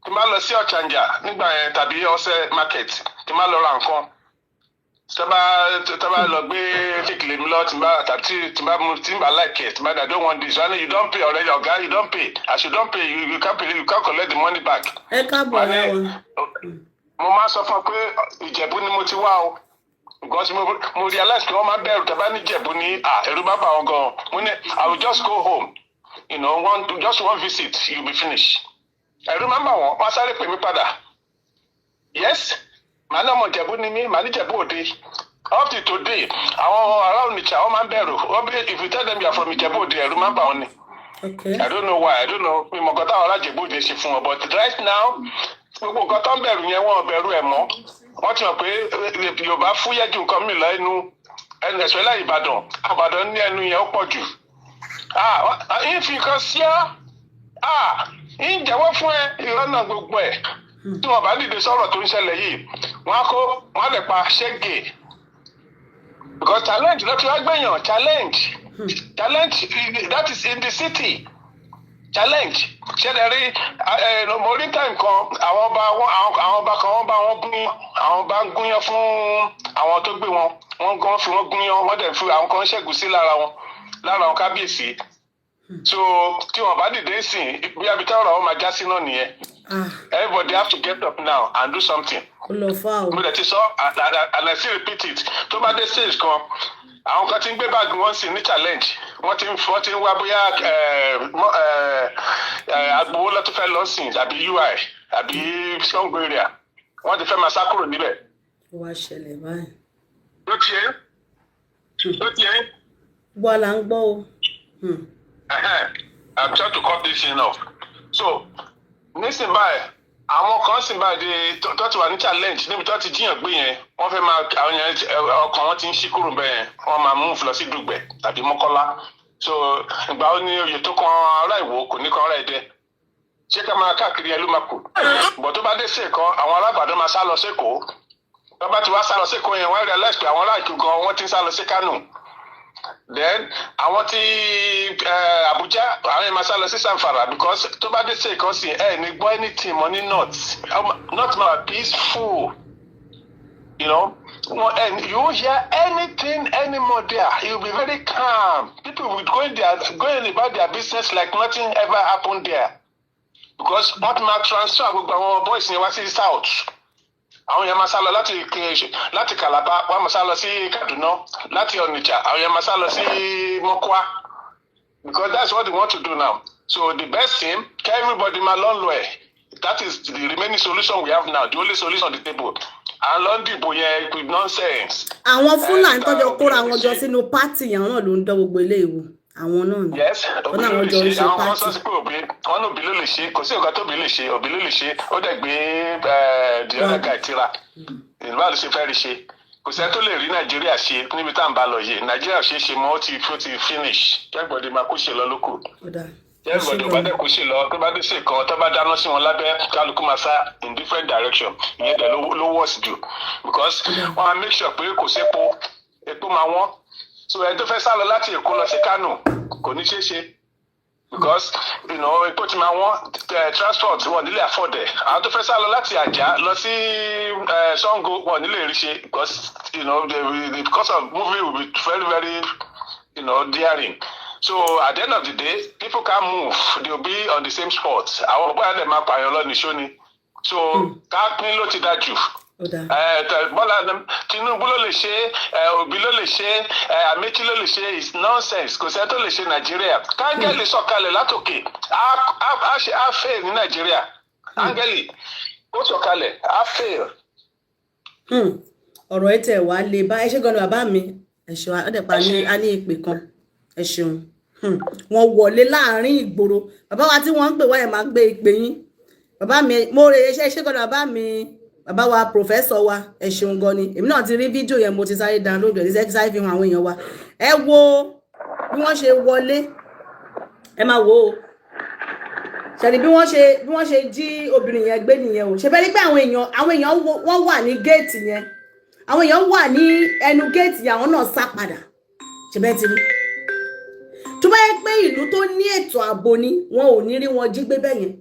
Tí n bá lọ sí Ọ̀chànjà nígbà yẹn tàbí Ọ̀sẹ̀ market, tí n bá lọ ra nǹkan, tó bá lọ gbé kékeré mi lọ, tí n bá tàbí tí n bá mú, tí n bá like it, tí n bá, "I don't want this." "Why you don pay already, oga? You don pay. As you don pay, you can't pay, you can't collect the money back." Ẹ káàbọ̀. Wọ́n ní Rẹwà. Mo máa sọ fún ọ pé Ìjẹ̀bú ni mo ti wá o, because mo realize pé wọ́n máa bẹ̀rù tàbá ní Ìjẹ̀bú ní à, ẹ̀rù bá bà wọ́n gan. Mo ní, "I will just go home, one just one visit, you be finished." Ẹ̀rù máa ń bà wọ́n, wọ́n á sáré pè mí padà. Yes, màá ní ọmọ Ìjẹ̀bú ni mí, màá ní Ìjẹ̀bú Òde. Up to today, àwọn ará Onitsha, wọ́n máa ń bẹ̀rù. Wọ́n bí, if you tell them you are from Ìjẹ̀bú Òde, ẹ̀rù máa ń bà wọ́n ni. I don't know why. I don't know. Mi mọ̀ nǹkan táwọn ará Ìjẹ̀bú Òde ṣe fún wọn, but right now, gbogbo nǹkan tó ń bẹ̀rù yẹn, wọ́n ò bẹ̀rù ẹ̀ mọ́. Wọ́n ti mọ̀ pé Yorùbá fúyẹ́ ju nǹkan mi lọ ẹnu ẹnu ẹ̀sọ́ ilé Ìbàdàn. Ìbàdàn ní ẹnu yẹn ó pọ̀ jù. Ah, ń fi nǹkan sí ọ́. Ah, ń jẹ́wọ́ fún ẹ ìrọ́nà gbogbo ẹ̀. Tí wọ́n bá dìde sọ̀rọ̀ tó ń ṣẹlẹ̀ yìí, wọ́n á kó wọ́n á lè pa ṣẹ́gẹ̀. Because challenge ló ti wá gbẹ̀yàn challenge. Challenge, that is in the city challenge ṣẹlẹ̀ rí ẹ. Mo rí time kan, àwọn ọba wọn, àwọn ọba kan, wọ́n bá wọn gún, àwọn ọba ń gúnyán fún àwọn tó gbé wọn. Wọ́n gan fi wọ́n gúnyán, wọ́n dẹ̀ fi àwọn kan ṣẹ́gun sí lára wọn, lára wọn kábíyèsí. So tí wọn bá dìde sìn, bí abitá ọ̀rọ̀ wọn máa já sí náà nìyẹn. Ah. Everybody have to get up now and do something. Ó lọ fà o. Mo dẹ̀ ti sọ and I still repeat it, tó bá dé stage kan, àwọn kan ti ń gbé báàgì wọn sí ní challenge, wọ́n ti ń wá bóyá agbowó lọ́tún fẹ́ lọ sìn àbí ui àbí Sango area. Wọ́n ti fẹ́ máa sá kúrò níbẹ̀. Ó wá ṣẹlẹ̀ báyìí. Ló tiẹ̀ ló tiẹ̀. Gbọ́ là ń gbọ́ o. I'm trying to cut this thing off. So nísìnyí báyìí, àwọn kan sì báyìí de tó ti wà ní challenge níbi tó ti jíyàn gbé yẹn, wọ́n fẹ́ máa, àwọn yẹn, ọkàn wọn ti ń ṣí kúrò bẹ́ẹ̀, wọ́n máa move lọ sí Dùgbẹ̀ tàbí Mọ́kọ́lá. So ìgbà ó ní oyè tó kan ará Ìwó kò ní kan ará Ẹdẹ, ṣé ká máa káàkiri ẹ ló máa kù bọ̀. Tó bá dé sí Èkó, àwọn alábàdàn máa sá lọ sékòó. Tó bá ti wá sá lọ sékòó yẹn, wọ́n realize pé àwọn ará Èkó gan, wọ́n ti ń sá lọ sí Kánò. Then àwọn tí Abuja, àwọn yẹn máa sá lọ sí Zamfara, because tó bá dé sí Èkó sí, ẹ ní gbọ́ anything mọ́ ní north. North máa peaceful, and you won't hear anything anymore there. You will be very calm. People will go there, going about their business like nothing ever happened there, because wọ́n ti máa transfer gbogbo àwọn boys yẹn wá sí south. Àwọn yẹn máa sá lọ láti Calabar, wọ́n máa sá lọ sí Kaduna, láti Onitsha, àwọn yẹn máa sá lọ sí Mokwa, because that's what they want to do now. So the best thing, everybody máa lọ lọ ẹ̀. That is the remaining solution we have now, the only solution on the table. À ń lọ dìbò yẹn with nonsense. Àwọn Fúlàní tọ́jọ́ kóra wọn jọ sínú party yẹn, àwọn náà ló ń dán gbogbo eléyìí wò, àwọn náà ni. Yes. Wọn Òbí náà ló wọn lè jọ ń ṣe. ṣe Àwọn kan party. sọ sí pé Òbí wọn ní Òbí ló lè ṣe. Kò sí nǹkan tó Òbí lè ṣe. Òbí ló lè ṣe, ó dẹ̀ gbé the other guy tira ìlú àlù ṣe fẹ́ rí ṣe. Kò sẹ́ni tó lè rí Nàìjíríà ṣe níbi tá à ń bá lọ yìí. Nàìjíríà ṣe é ṣe mọ́, ó ti finish. Everybody máa kó ṣe lọ lókù. Ó dáa. Ẹ ṣé Everybody ò bá gan. dẹ̀ kó ṣe lọ, tó bá dé sí kan, tó bá dáná sí wọn lábẹ́, kálukú máa sá in different direction. Ìyẹn dẹ̀ ló worse jù, because wọ́n á make sure pé kò sépo, epo máa wọ́n. So ẹni tó fẹ́ sá lọ láti Èkó lọ sí Kánò kò ní ṣeé ṣe, because epo ti máa wọ́n, transport wọn nílé afford ẹ̀. Àwọn tó fẹ́ sá lọ láti Àjà lọ sí Ṣàngó, wọn nílé rí ṣe, because the cost of moving will be very very daring. So at the end of the day, people can move, they will be on the same spot. Àwọn ọgbà yẹn máa pààyàn lọ nìṣó ni. So ká pín ló ti dáa jù. Ó dáa. Bọ́lá Tinubu ló lè ṣe é, Òbí ló lè ṣe é, Amechi ló lè ṣe é, is nonsense. Kò sẹ́ni tó lè ṣe Nàìjíríà. Kángẹ́lì sọ̀kalẹ̀ látòkè, á ṣe, á fail ní Nàìjíríà. Áńgẹ́lì ó sọ̀kalẹ̀, á fail. Ọ̀rọ̀ ẹ tẹ̀ wá lè bá ẹ ṣé gan ni, bàbá mi. Ẹ ṣeun. Ó dẹ̀ pa ní a ní ìpè kan. Ẹ ṣeun. Wọ́n wọlé láàrin ìgboro. Bàbá wa tí wọ́n ń pè wáyé, máa gbé ìpè yín, bàbá mi. Mo rè é ṣe gan ni, bàbá mi, bàbá wa, professor wa. Ẹ ṣeun gan ni. Èmi náà ti rí fídíò yẹn, mo ti sáré download ẹ̀, ti sáré fi hàn àwọn èèyàn wa. Ẹ wo bí wọ́n ṣe wọlé, ẹ máa wò ó. Ṣẹ̀rí bí wọ́n ṣe jí obìnrin yẹn gbé nìyẹn o. Ṣe bẹ́ẹ̀ ni pé àwọn èèyàn wọ́n wà ní géètì yẹn, àwọn èèyàn wà ní ẹnu géètì yẹn, àwọn náà sá padà. Ṣe bẹ́ẹ̀ ti rí? Tó bá yẹ pé ìlú tó ní ètò ààbò ni, wọn ò ní rí wọn jí gbé bẹ́ẹ̀ yẹn.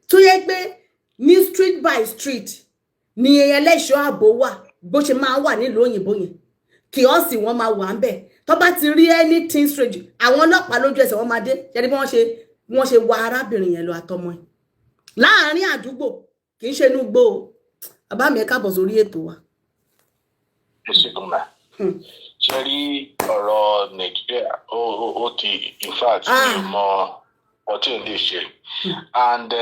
Tó yẹ pé ní street by street ni ẹlẹ́ṣọ́ ààbò wà, bó ṣe máa wà nílùú òyìnbó yẹn, kiosk wọn máa wà ń bẹ̀. Tó bá ti rí anything strange, àwọn ọlọ́pàá lójú ẹsẹ̀ wọn máa dé. Ṣe ni bí wọ́n ṣe wa arábìnrin yẹn lọ àtọmọ ẹ̀ láàárín àdúgbò, kì í ṣe inú igbó o. Bàbá mi, ẹ káàbọ̀ sórí ètò wa. Ẹ ṣe gan ma. Ṣe rí ọ̀rọ̀ Nàìjíríà, ó ti, in fact, mi ò mọ ọtí ò lè ṣe, and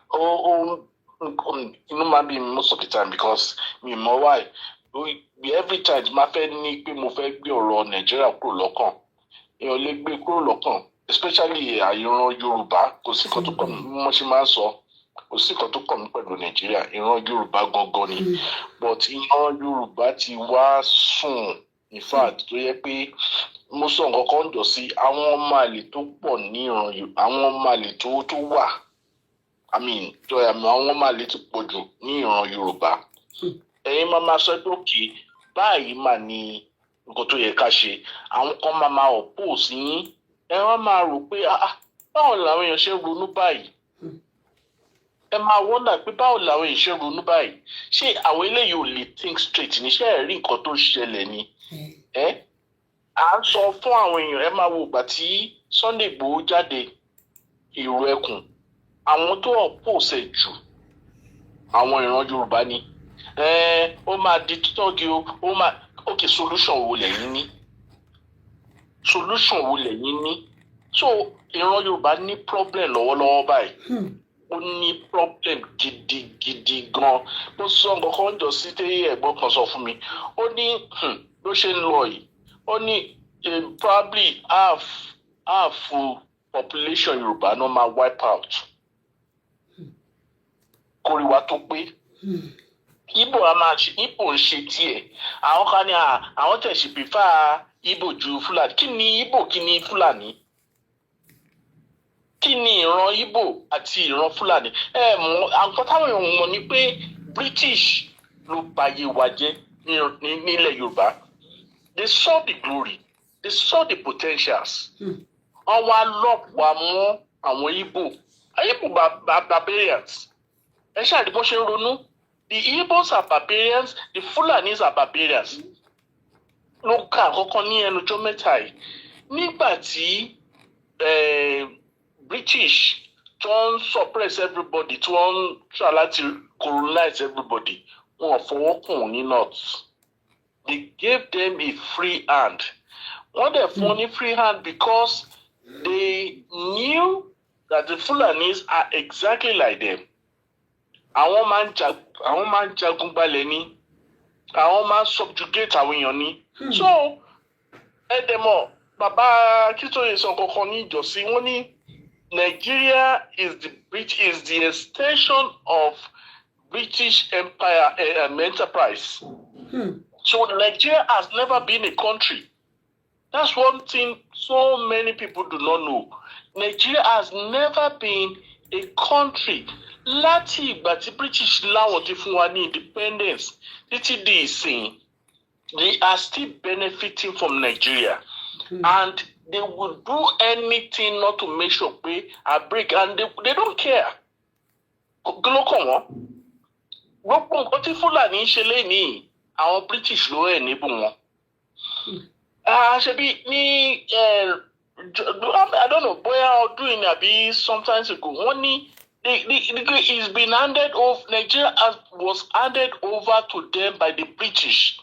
ó inú máa ń bí mi most of the time, because mi mọ why every time tí máa fẹ́ ní pé mo fẹ́ gbé ọ̀rọ̀ Nàìjíríà kúrò lọ́kàn, èèyàn lè gbé kúrò lọ́kàn, especially àìran Yorùbá. Kò sí nǹkan tó kàn mí, bí wọ́n ṣe máa ń sọ, kò sí nǹkan tó kàn mí pẹ̀lú Nàìjíríà, ìran Yorùbá gangan ni. But ìran Yorùbá ti wá sùn, in fact, tó yẹ pé mo sọ nǹkan kan jọ sí àwọn ọmọ àlè tó pọ̀ ní ìran Yorùbá, àwọn ọmọ àlè tó wà, I mean, tó àwọn ọmọ àlè ti pọ̀ jù ní ìran Yorùbá. Ẹ̀yin máa ma sọ pé òkè báyìí mà ní nǹkan tó yẹ ká ṣe, àwọn kan máa ma oppose yín. Ẹ wọ́n máa rò pé, "Ah, ah, báwo làwọn èèyàn ṣe ń ronú báyìí?" Ẹ máa wonder pé báwo làwọn èèyàn ṣe ń ronú báyìí. Ṣé àwọn eléyìí ò lè think straight ní? Ṣé ẹ rí nǹkan tó ṣẹlẹ̀ ni? Ẹ à ń sọ fún àwọn èèyàn, ẹ máa wo ìgbà tí Sunday Igboho jáde, ìrù ẹkùn, àwọn tó oppose ẹ̀ jù, àwọn ìran Yorùbá ni. Ẹ ó máa di tọ́gì o, ó máa ok. Solution wo lẹ̀yin ní? Solution wo lẹ̀yin ní? So ìran Yorùbá ní problem lọ́wọ́lọ́wọ́ báyìí. Ó ní problem gidigidi gan. Mo sọ nǹkan kan jọ sí tí ẹ̀gbọ́n kan sọ fún mi. Ó ní bó ṣe ń lọ yìí, ó ní probably half population Yorùbá náà máa wipe out kórìíwá tó pé. Ibo a máa ṣe, Ibo ń ṣe tiẹ̀. Àwọn kan ní àwọn tẹ̀ sí prefer Ibo ju Fúlàní. Kí ni Ibo? Kí ni Fúlàní? Kí ni ìran Ibo àti ìran Fúlàní? Ẹ mọ̀, nǹkan táwọn èèyàn mọ̀ ni pé British ló bayé wa jẹ́ nílẹ̀ Yorùbá. They saw the glory, they saw the potentials. Wọ́n wá lọ́pọ̀ wa mọ́ àwọn Ibo. Ibo barbarians. Ẹ ṣáà rí bó ṣe ń ronú. The Igbos are barbarians, the Fulanis are barbarians. Ló ka àkọ́kọ́ ní ẹnujọ́ mẹ́ta yìí, nígbà tí British tó ń suppress everybody, tí wọ́n ń try láti colonize everybody, wọn ò fọwọ́ kùn ní north. They gave them a free hand. Wọ́n dẹ̀ fún wọn ní free hand because they knew that the Fulanis are exactly like them. Àwọn máa ń jagun gbalẹ̀ ni, àwọn máa ń subjugate àwọn èèyàn ni. So ẹ dẹ̀ mọ̀, bàbá Akíntóyè sọ kankan ní ìjọsìn, wọ́n ní Nigeria is the extension of British Empire enterprise. So Nigeria has never been a country. That's one thing so many people do not know. Nigeria has never been a country. Láti ìgbà tí British láwọn ti fún wa ní independence títí di ìsìn, they are still benefiting from Nigeria. And they will do anything not to make sure pé a break, and they don't care. Kí ló kàn wọ́n? Gbogbo nǹkan tí Fúlàní ń ṣe lénìí, àwọn British ló ẹ̀ níbù wọn. Ṣebí ní I don't know bóyá ọdún yìí ni àbí sometimes ago, wọ́n ní the it's been handed over, Nigeria was handed over to them by the British.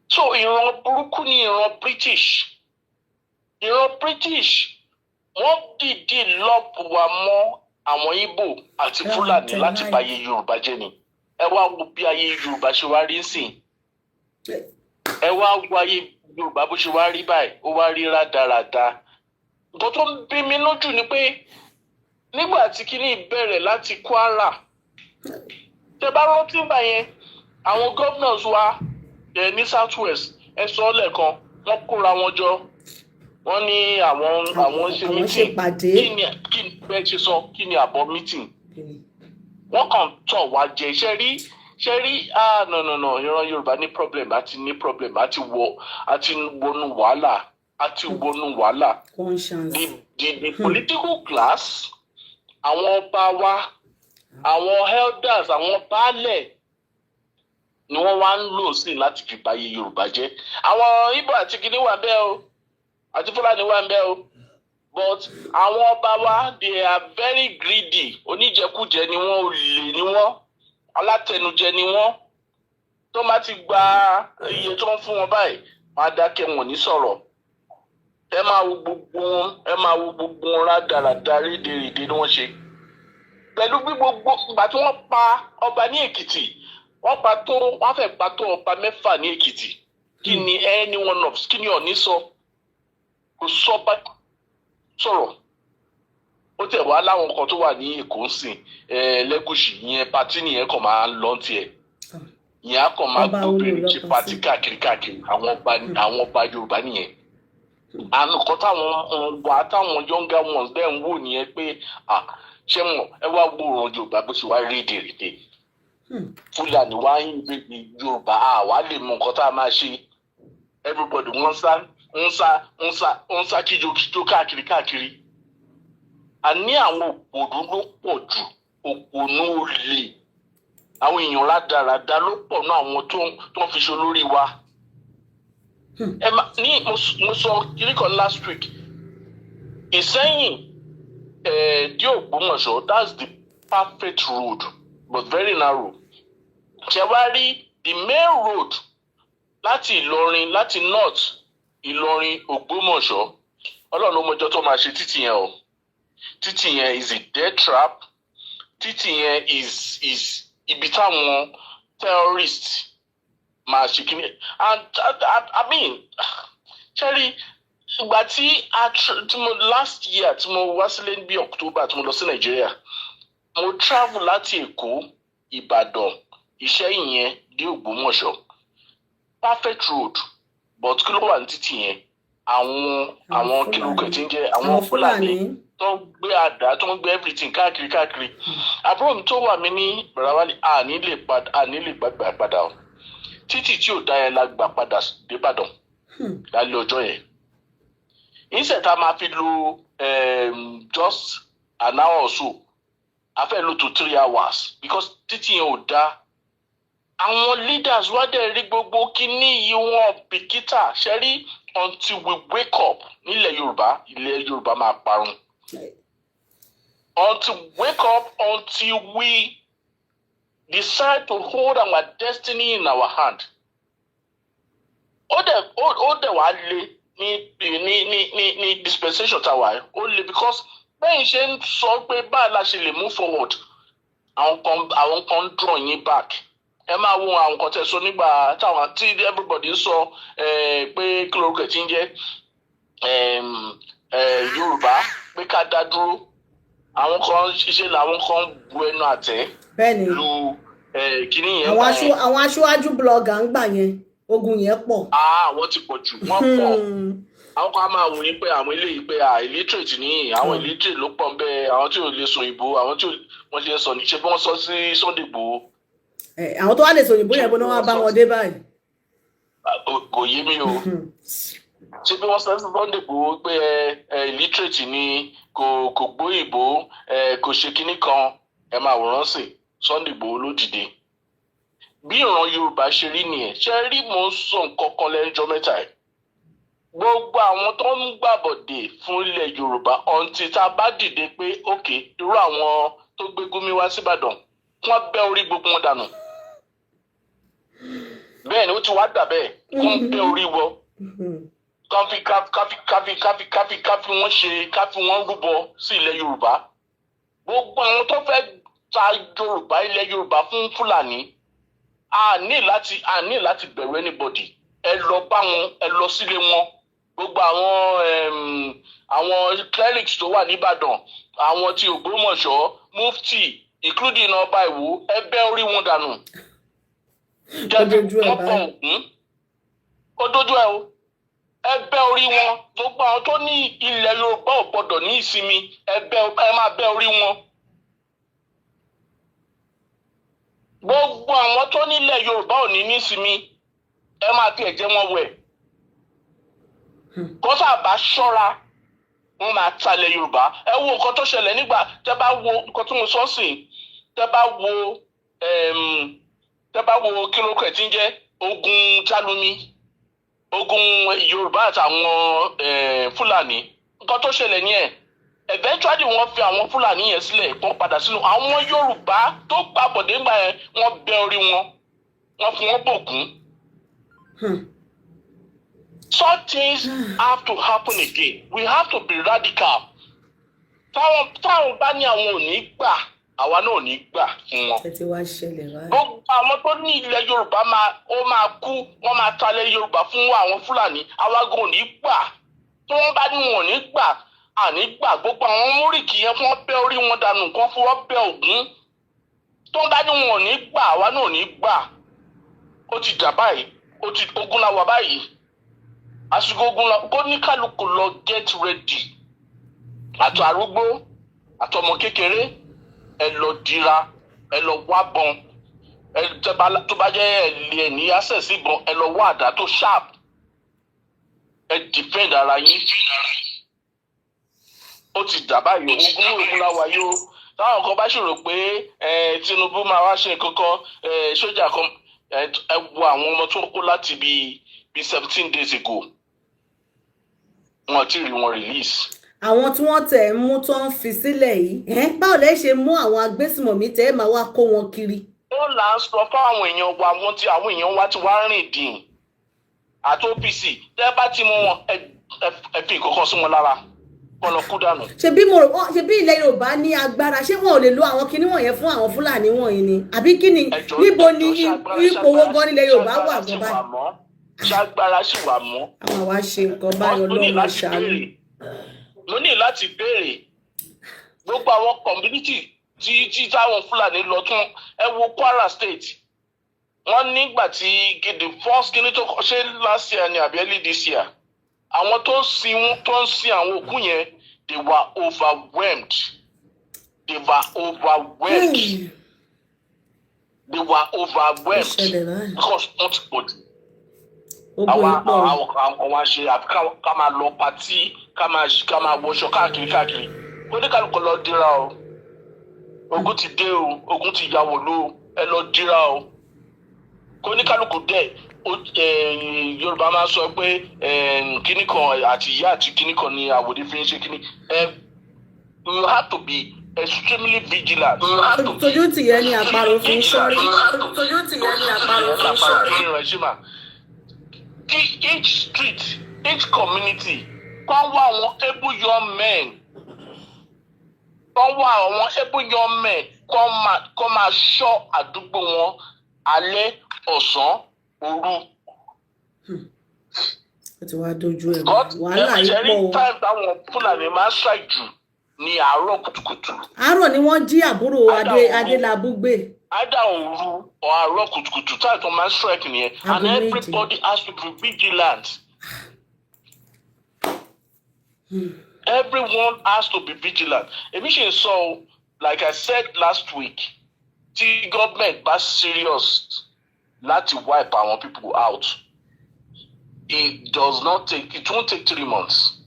So ìran burúkú ni ìran British. Ìran British, wọ́n dìídì lump wa mọ́ àwọn Igbo àti Fúlàní láti bà ayé Yorùbá jẹ́ ni. Ẹ wá wo bí ayé Yorùbá ṣe wá rí sìn. Ẹ wá wo ayé Yorùbá bó ṣe wá rí báyìí, ó wá rí rádaràda. Nǹkan tó ń bí mi lójú ni pé nígbà tí kinní bẹ̀rẹ̀ láti Kwara, tẹ bá rántí gbà yẹn, àwọn governors wa ní South West, ẹ sọ lẹ́ẹ̀kan, wọ́n kóra wọn jọ, wọ́n ní àwọn ṣe Àwọn meeting. ṣèpàdé. Kí ni bẹ́ẹ̀ ṣe sọ? Kí ni àbọ̀ meeting? Wọ́n kàn tọ̀ wá jẹ. Ṣe rí? Ah, no, no, no, ìran Yorùbá ní problem, àti ní problem, àti wọnú wàhálà, àti wọnú wàhálà. Conscience. The political class, àwọn ọba wa, àwọn elders, àwọn baálẹ̀ ni wọ́n wá ń lò sí láti fi báyé Yorùbá jẹ́. Àwọn Ìgbò àti kìnìún wà bẹ́ẹ̀ o, àti Fúlàní wà bẹ́ẹ̀ o, but àwọn ọba wa, they are very greedy. Oníjẹkújẹ ni wọ́n, olè ni wọ́n, alátẹnujẹ ni wọ́n. Tó má ti gba iye tó ń fún wọn báyìí, wọ́n á dákẹ́, wọn ò ní sọ̀rọ̀. Ẹ máa wo gbogbo wọn, ẹ máa wo gbogbo wọn, rádaràda, rédèrèdè ni wọ́n ṣe pẹ̀lú bí gbogbo ìgbà tí wọ́n pa ọba ní Èkìtì. Wọ́n pa tó, wọ́n fẹ́ pa tó ọba mẹ́fà ní Èkìtì. Kí ni any one of, kí ni Ọ̀ní sọ? Kò sọ bá sọ̀rọ̀. Ó tẹ̀ wá láwọn kan tó wà ní Èkó ń sìn Lẹ́gùṣì yẹn, party nìyẹn kàn máa ń lọ tiẹ̀. Ìyẹn á kàn máa Ọba gbóbìnrin olú ṣe lọ party party. káàkiri káàkiri. Àwọn ọba Yorùbá nìyẹn. Àwọn nǹkan táwọn wà, táwọn younger ones bẹ́ẹ̀ ń wò nìyẹn pé, ah, ṣé wọn ẹ wá wo ìran Yorùbá bó ṣe wá rédèrèdè. Fúlàní wá ń gbé Yorùbá, àwa lè mọ nǹkan tá a máa ṣe. Everybody wọ́n sá, ń sá, ń sá, ń sá kíjokíjo káàkiri káàkiri. A ní àwọn òpònú ló pọ̀ jù, òpònú, olè, àwọn èèyàn rádaràda ló pọ̀ náà, àwọn tó ń fi ṣe olórí wa. Ẹ má ní mo sọ kiri kan last week. Ìsẹ́yìn dé Ògbómọ̀ṣọ́, that's the perfect road, but very narrow. Ṣe wá rí the main road láti Ìlọrin, láti north Ìlọrin, Ògbómọ̀ṣọ́, Ọlọ́run ló mọjọ́ tó máa ṣe títì yẹn o. Títì yẹn is a death trap. Títì yẹn is ibi táwọn terrorists máa ṣe kíní. And I mean, ṣẹ́ ẹ rí ìgbà tí a tí mo last year tí mo wá sílé ní October, tí mo lọ sí Nàìjíríà, mo travel láti Èkó, Ìbàdàn, Ìṣẹ́yìn yẹn dé Ògbómọ̀ṣọ́. Perfect road, but kí ló wà ní títì yẹn? Àwọn kí ló kẹ̀ tí ń jẹ́ àwọn Fúlàní tó ń gbé àdá, tó ń gbé everything káàkiri káàkiri. Àbúrò mi tó wà mí ní Bàràwálì, àní lè padà, àní lè gbàgbà padà o. Títì tí ò dá yẹn la gbà padà débàdàn lálẹ́ ọjọ́ yẹn. Instead tá a máa fi lo just an hour or so, a fẹ́ lò tó 3 hours because títì yẹn ò dá. Àwọn leaders wá dẹ̀ rí gbogbo kíní yìí, wọn bìkítà. Ṣe rí, until we wake up nílẹ̀ Yorùbá, ilẹ̀ Yorùbá máa parun. Until we wake up, until we decide to hold our destiny in our hand. Ó dẹ̀ wá le ní dispensation tá a wà yìí. Ó le because bẹ́ẹ̀ ṣe ń sọ pé báyìí la ṣe lè move forward, àwọn kan ń draw yín back. Ẹ máa wo àwọn kan tẹ́ sọ nígbà táwọn tí everybody ń sọ pé kí lorúkọ ẹ̀ ti ń jẹ́, Yorùbá, pé ká dá dúró. Àwọn kan ṣiṣẹ́ làwọn kan bu ẹnu àtẹ́ lu kíní yẹn. Àwọn aṣáájú blogger ń gbà yẹn, ogun yẹn pọ̀. Ah, wọ́n ti pọ̀ jù, wọ́n pọ̀. Àwọn kan á máa wò yín pé àwọn eléyìí pé ah, illiterate ní àwọn illiterate ló pọ̀ nbẹ, àwọn tí ò lè sọ òyìnbó, àwọn tí wọ́n ṣe sọ ní ṣe bí wọ́n sọ sí Sunday Igboho. Àwọn tó wá lè sọ òyìnbó yẹn, bó náà wá bá wọn dé báyìí? Kò yé mi o. Ṣé bí wọ́n sọ sí Sunday Igboho pé ẹ illiterate ni, kò gbóyìnbó, ẹ kò ṣe kinní kan, ẹ máa wòrán sí Sunday Igboho ló dìde. Bí ìran Yorùbá ṣe rí nìyẹn. Ṣe rí, mò ń sọ nǹkan kan lẹ́jọ́ mẹ́ta ẹ̀, gbogbo àwọn tó ń gbàbọ̀dè fún ilẹ̀ Yorùbá, until tá a bá dìde pé ok, irú àwọn tó gbé Gumi wá síbàdàn, wọ́n bẹ́ orí gbogbo wọn dànù. Bẹ́ẹ̀ ni ó ti wá dà bẹ́ẹ̀, wọ́n bẹ́ orí wọ káfí káfí káfí káfí káfí káfí wọ́n ṣe káfí wọ́n rúbọ sí ilẹ̀ Yorùbá. Gbogbo àwọn tó fẹ́ ta Yorùbá, ilẹ̀ Yorùbá fún Fúlàní, a ní láti bẹ̀rù anybody. Ẹ lọ bá wọn, ẹ lọ sílé wọn. Gbogbo àwọn clerics tó wà nìbàdàn, àwọn tí Ògbómọ̀ṣọ́, mufti, including ọba Ìwó, ẹ bẹ́ orí wọn dànù. Ó dojú ẹ̀. Wọ́n pọ̀. Báyìí. Ògún, ó dójú ẹ o. Ẹ bẹ́ orí wọn. Gbogbo àwọn tó ní ilẹ̀ Yorùbá ò gbọdọ̀ ní ìsinmi, ẹ máa bẹ́ orí wọn. Gbogbo àwọn tó nílẹ̀ Yorùbá ò ní nísinmi, ẹ máa fi ẹ̀jẹ̀ wọn wẹ̀. Kọ́sà bá ṣọ́ra, wọ́n máa talẹ̀ Yorùbá. Ẹ wo nǹkan tó ṣẹlẹ̀ nígbà tẹ́ bá wo nǹkan tí mo sọ sí, tẹ́ bá wo kí ló kẹ̀ tí ń jẹ́ ogun Jálumi, ogun Yorùbá àtàwọn Fúlàní. Nǹkan tó ṣẹlẹ̀ ní ẹ̀, eventually wọ́n fi àwọn Fúlàní yẹn sílẹ̀, wọ́n padà sínú àwọn Yorùbá tó gbàbọ̀dé ńgbà yẹn, wọ́n bẹ́ orí wọn, wọ́n fi wọ́n bògún. Such things have to happen again. We have to be radical. Táwọn bá ní àwọn ò ní gbà, àwa náà ò ní gbà fún wọn. Ẹ ti wá ṣẹlẹ̀ báyìí. Gbogbo àwọn tó ní ilẹ̀ Yorùbá máa ó máa kú, wọ́n máa talẹ̀ Yorùbá fún àwọn Fúlàní, àwa gan ò ní gbà. Tí wọ́n bá ní wọn ò ní gbà, àní gbà. Gbogbo àwọn múrìkì yẹn, fún wọn bẹ́ orí wọn dànù, kán fún wọn bẹ́ Ògún. Tó ń bá ní wọn ò ní gbà, àwa náà ò ní gbà. Ó ti dà báyìí, ó ti ogun la wà báyìí. Àsìkò ogun la kó ní. Kálukú lọ get ready, àti arúgbó àtọmọ kékeré, ẹ lọ dira, ẹ lọ wá bọn. Ẹ tó bá jẹ́ ẹ lè ní access ìbọn, ẹ lọ wá àdá tó sharp, ẹ defend ara yín. Ó ti dà báyìí, ogun la wà yìí o. Táwọn kan bá ṣòro pé Tinubu máa wá ṣe nǹkan kan, sójà kan, ẹ wo àwọn ọmọ tó kó láti bíi 17 days ago, wọn ti rí wọn release. Àwọn tí wọ́n tẹ̀ ń mú tó ń fi sílẹ̀ yìí, báwo lẹ ṣe mú àwọn agbésùmọ̀mí tẹ́ ẹ máa wá kó wọn kiri? Ó là ń sọ fáwọn èèyàn wa, wọn tí àwọn èèyàn wa ti wá rìn dín àti OPC. Tẹ́ bá ti mú wọn, ẹ fi nǹkan kan sí wọn lára. Kọ́ lọ kú dànù. Ṣebí mo rò ṣebí ilẹ̀ Yorùbá ní agbára, ṣé wọn ò lè lo àwọn kinní wọ̀nyẹn fún àwọn Fúlàní wọ̀nyí ni, àbí kí ni? Ẹjọ́ Níbo ni ẹjọ́, ipò wo gan nílẹ̀ Yorùbá wà ṣágbára gan sì wà báyìí? mọ́? Ṣágbára sì wà mọ́? Àwọn àwa ṣe nǹkan báyìí, Mo ní Ọlọ́run láti ṣàánú. béèrè, mo ní láti béèrè gbogbo àwọn community tí táwọn Fúlàní lọ tún. Ẹ wo Kwara State, wọ́n nígbà tí the first kìíní tó ṣe last year ni àbí early this year, àwọn tó ń sin àwọn òkú yẹn, they were overwhelmed, they were overwhelmed, they were overwhelmed Ṣẹlẹ̀ báyìí. because wọ́n ti pọ̀ jù. Ogun Àwa yìí pọ̀. àwọn àṣe àbí ká máa lọ party, ká máa wọṣọ káàkiri káàkiri. Oníkàlùkù lọ dira o. Ogun ti dé o, ogun ti ya wọ̀lú o. Ẹ lọ dira o, kóníkàlùkù dẹ. Yorùbá máa ń sọ pé kíní kan àti ìyá àti kíní kan ni àwòdì fi ń ṣe kíní. You have to be extremely vigilant. You have to be Tójú tìyẹ ni àparò fi ń ṣọ́rí, tójú tìyẹ ni àparò fi ń ṣọ́rí. Kí each street, each community kàn wá àwọn able young men, kàn wá àwọn able young men kàn máa ṣọ́ àdúgbò wọn alẹ́, ọ̀sán, òru. Ó ti wá dojú ẹ̀. God, Wàhálà yìí ṣe rí pọ̀ o. time táwọn Fúlàní máa ń strike jù ní àárọ̀ kùtùkùtù. Àárọ̀ ni wọ́n jí àbúrò Adé Adélábù gbé. Either òru or àárọ̀ kùtùkùtù, time tó máa ń strike nìyẹn, and Aago 7. everybody has to be vigilant. Everyone has to be vigilant. Èmi ṣe ń sọ o, like I said last week, tí government bá serious láti wipe àwọn people out, it does not take it won't take 3 months.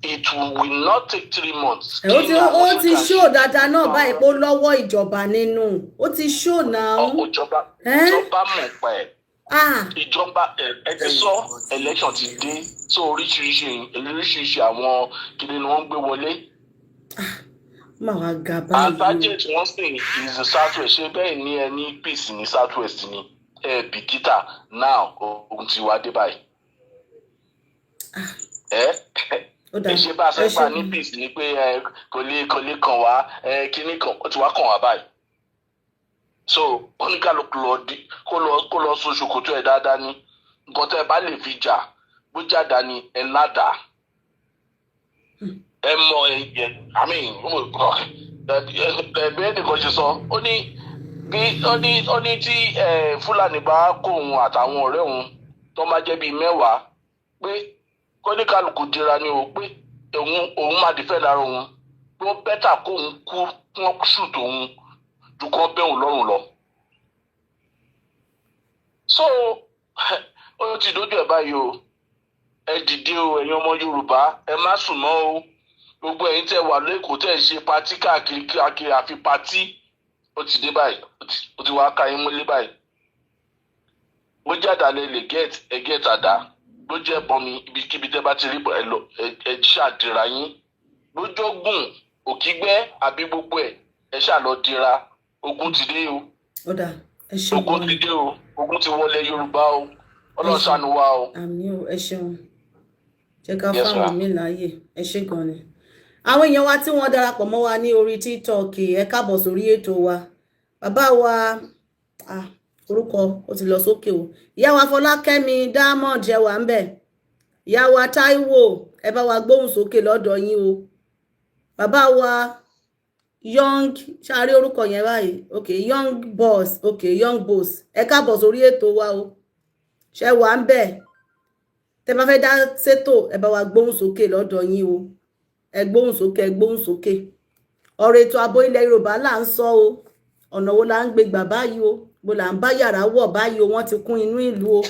It will not take 3 months. Ẹ, ó ti ṣó dáadáa náà báyìí pé ó lọ́wọ́ ìjọba nínú. Ó ti ṣó náà. Ìjọba Eh? ìjọba mọ̀ pa ẹ̀. Ah. Ìjọba ẹ ti sọ, election ti dé, so oríṣiríṣi oríṣiríṣi àwọn kìnìún ni wọ́n ń gbé wọlé. Mà wá ga And báyìí o. target wọ́n sì is the South West. Ṣé bẹ́ẹ̀ ni ẹ ní peace ní South West ni ẹ bìkítà? Now ogun ti wá dé báyìí. Ẹ Ó dà. ẹ ṣe bá a sọ Ẹ pé a ṣe. ní peace ni pé ẹ kò lè kàn wá, ẹ kíní kan ó ti wá kàn wá báyìí. So oníkàlùkù lọ di kó lọ so ṣòkòtò ẹ dáadáa ní nǹkan tẹ́ ẹ bá lè fi jà, bó jáda ni ẹ ládàá, ẹ mọ ẹ ẹ I mean, ẹ bí ẹnìkan ṣe sọ, ó ní bí ó ní tí ẹ Fúlàní bá kó òun àtàwọn ọ̀rẹ́ òun tó máa jẹ́ bíi 10, pé kóníkàlùkù dira ni o, pé òun máa defend ara òun, pé ó better kóun kú kí wọ́n shoot òun ju kó bẹ́ òun lọ́rùn lọ. So ó ti dójú ẹ̀ báyìí o. Ẹ dìde o, ẹ̀yin ọmọ Yorùbá, ẹ má sùn mọ́ o. Gbogbo ẹ̀yin tẹ́ wà lẹ́kọ̀ọ́, tẹ́ ẹ ṣe party káàkiri káàkiri, àfi party, ó ti dé báyìí, ó ti wá ká yín mọ́lé báyìí. Bó jẹ́ àdá lẹ lè get, ẹ get àdá. Bó jẹ́ bọmi, ibikíbi tẹ́ bá ti rí, ẹ lọ, ẹ ṣàdìrà yín. Lójógùn òkígbẹ́ àbí gbogbo ẹ̀, ẹ ṣáà lọ dira. Ogun ti dé o. Ó dà, ẹ ṣeun. Ogun ti dé o, ogun ti wọlé Yorùbá o. Ọlọ́run ṣàánú wa o. Àmín o, ẹ ṣeun. Jẹ́ ká Yes, fáwọn ma'am. míì láàyè. Ẹ ṣé gan ni. Àwọn èèyàn wa tí wọ́n darapọ̀ mọ́ wa ní orí TikTok, ẹ káàbọ̀ sórí ètò wa. Bàbá wa, ah, orúkọ ó ti lọ sókè o. Ìyá wa Fọlákẹ́mi Diamond, ẹ wà ń bẹ̀. Ìyá wa Táíwò, ẹ bá wa gbóhùn sókè lọ́dọ̀ yín o. Bàbá wa Young, ṣáàrí orúkọ yẹn báyìí? Ok, Young Boss, ok, Young Boss, ẹ káàbọ̀ sórí ètò wa o. Ṣe wà ń bẹ̀? Tẹ bá fẹ́ dá sétò, ẹ bá wa gbóhùn sókè lọ́dọ̀ yín o. Ẹ gbóhùn sókè, ẹ gbóhùn sókè. Ọ̀rọ̀ ètò ààbò ilẹ̀ Yorùbá là ń sọ o. Ọ̀nà wo là ń gbé gbà báyìí o? Bó là ń bá yàrá wọ̀ báyìí o? Wọ́n ti kún inú ìlú o.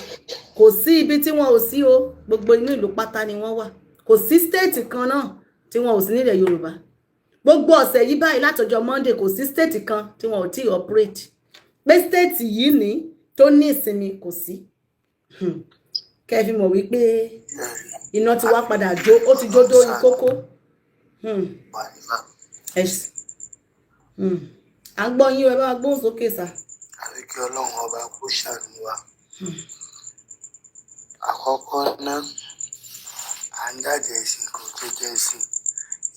Kò sí ibi tí wọn ò sí o. Gbogbo inú ìlú pátá ni wọ́n wà. Kò sí state kan náà tí wọn ò sí nílẹ̀ Yorùbá. Gbogbo ọ̀sẹ̀ yìí báyìí, látọjọ́ Monday, kò sí state kan tí wọn ò tí ì operate pé state yìí ní tó ní ìsinmi, kò sí. Kẹ́ ẹ fi mọ̀ wípé iná ti wá padà jó, ó ti jó dórí kókó. À ń gbọ́ yín o, ẹ bá wa gbóhùn sókè sà. Àfi kí Ọlọ́run ọba kó ṣàánú wa. Àkọ́kọ́ náà, à ń jáde ẹ̀sìn kò Ìjẹjẹ ẹ̀sìn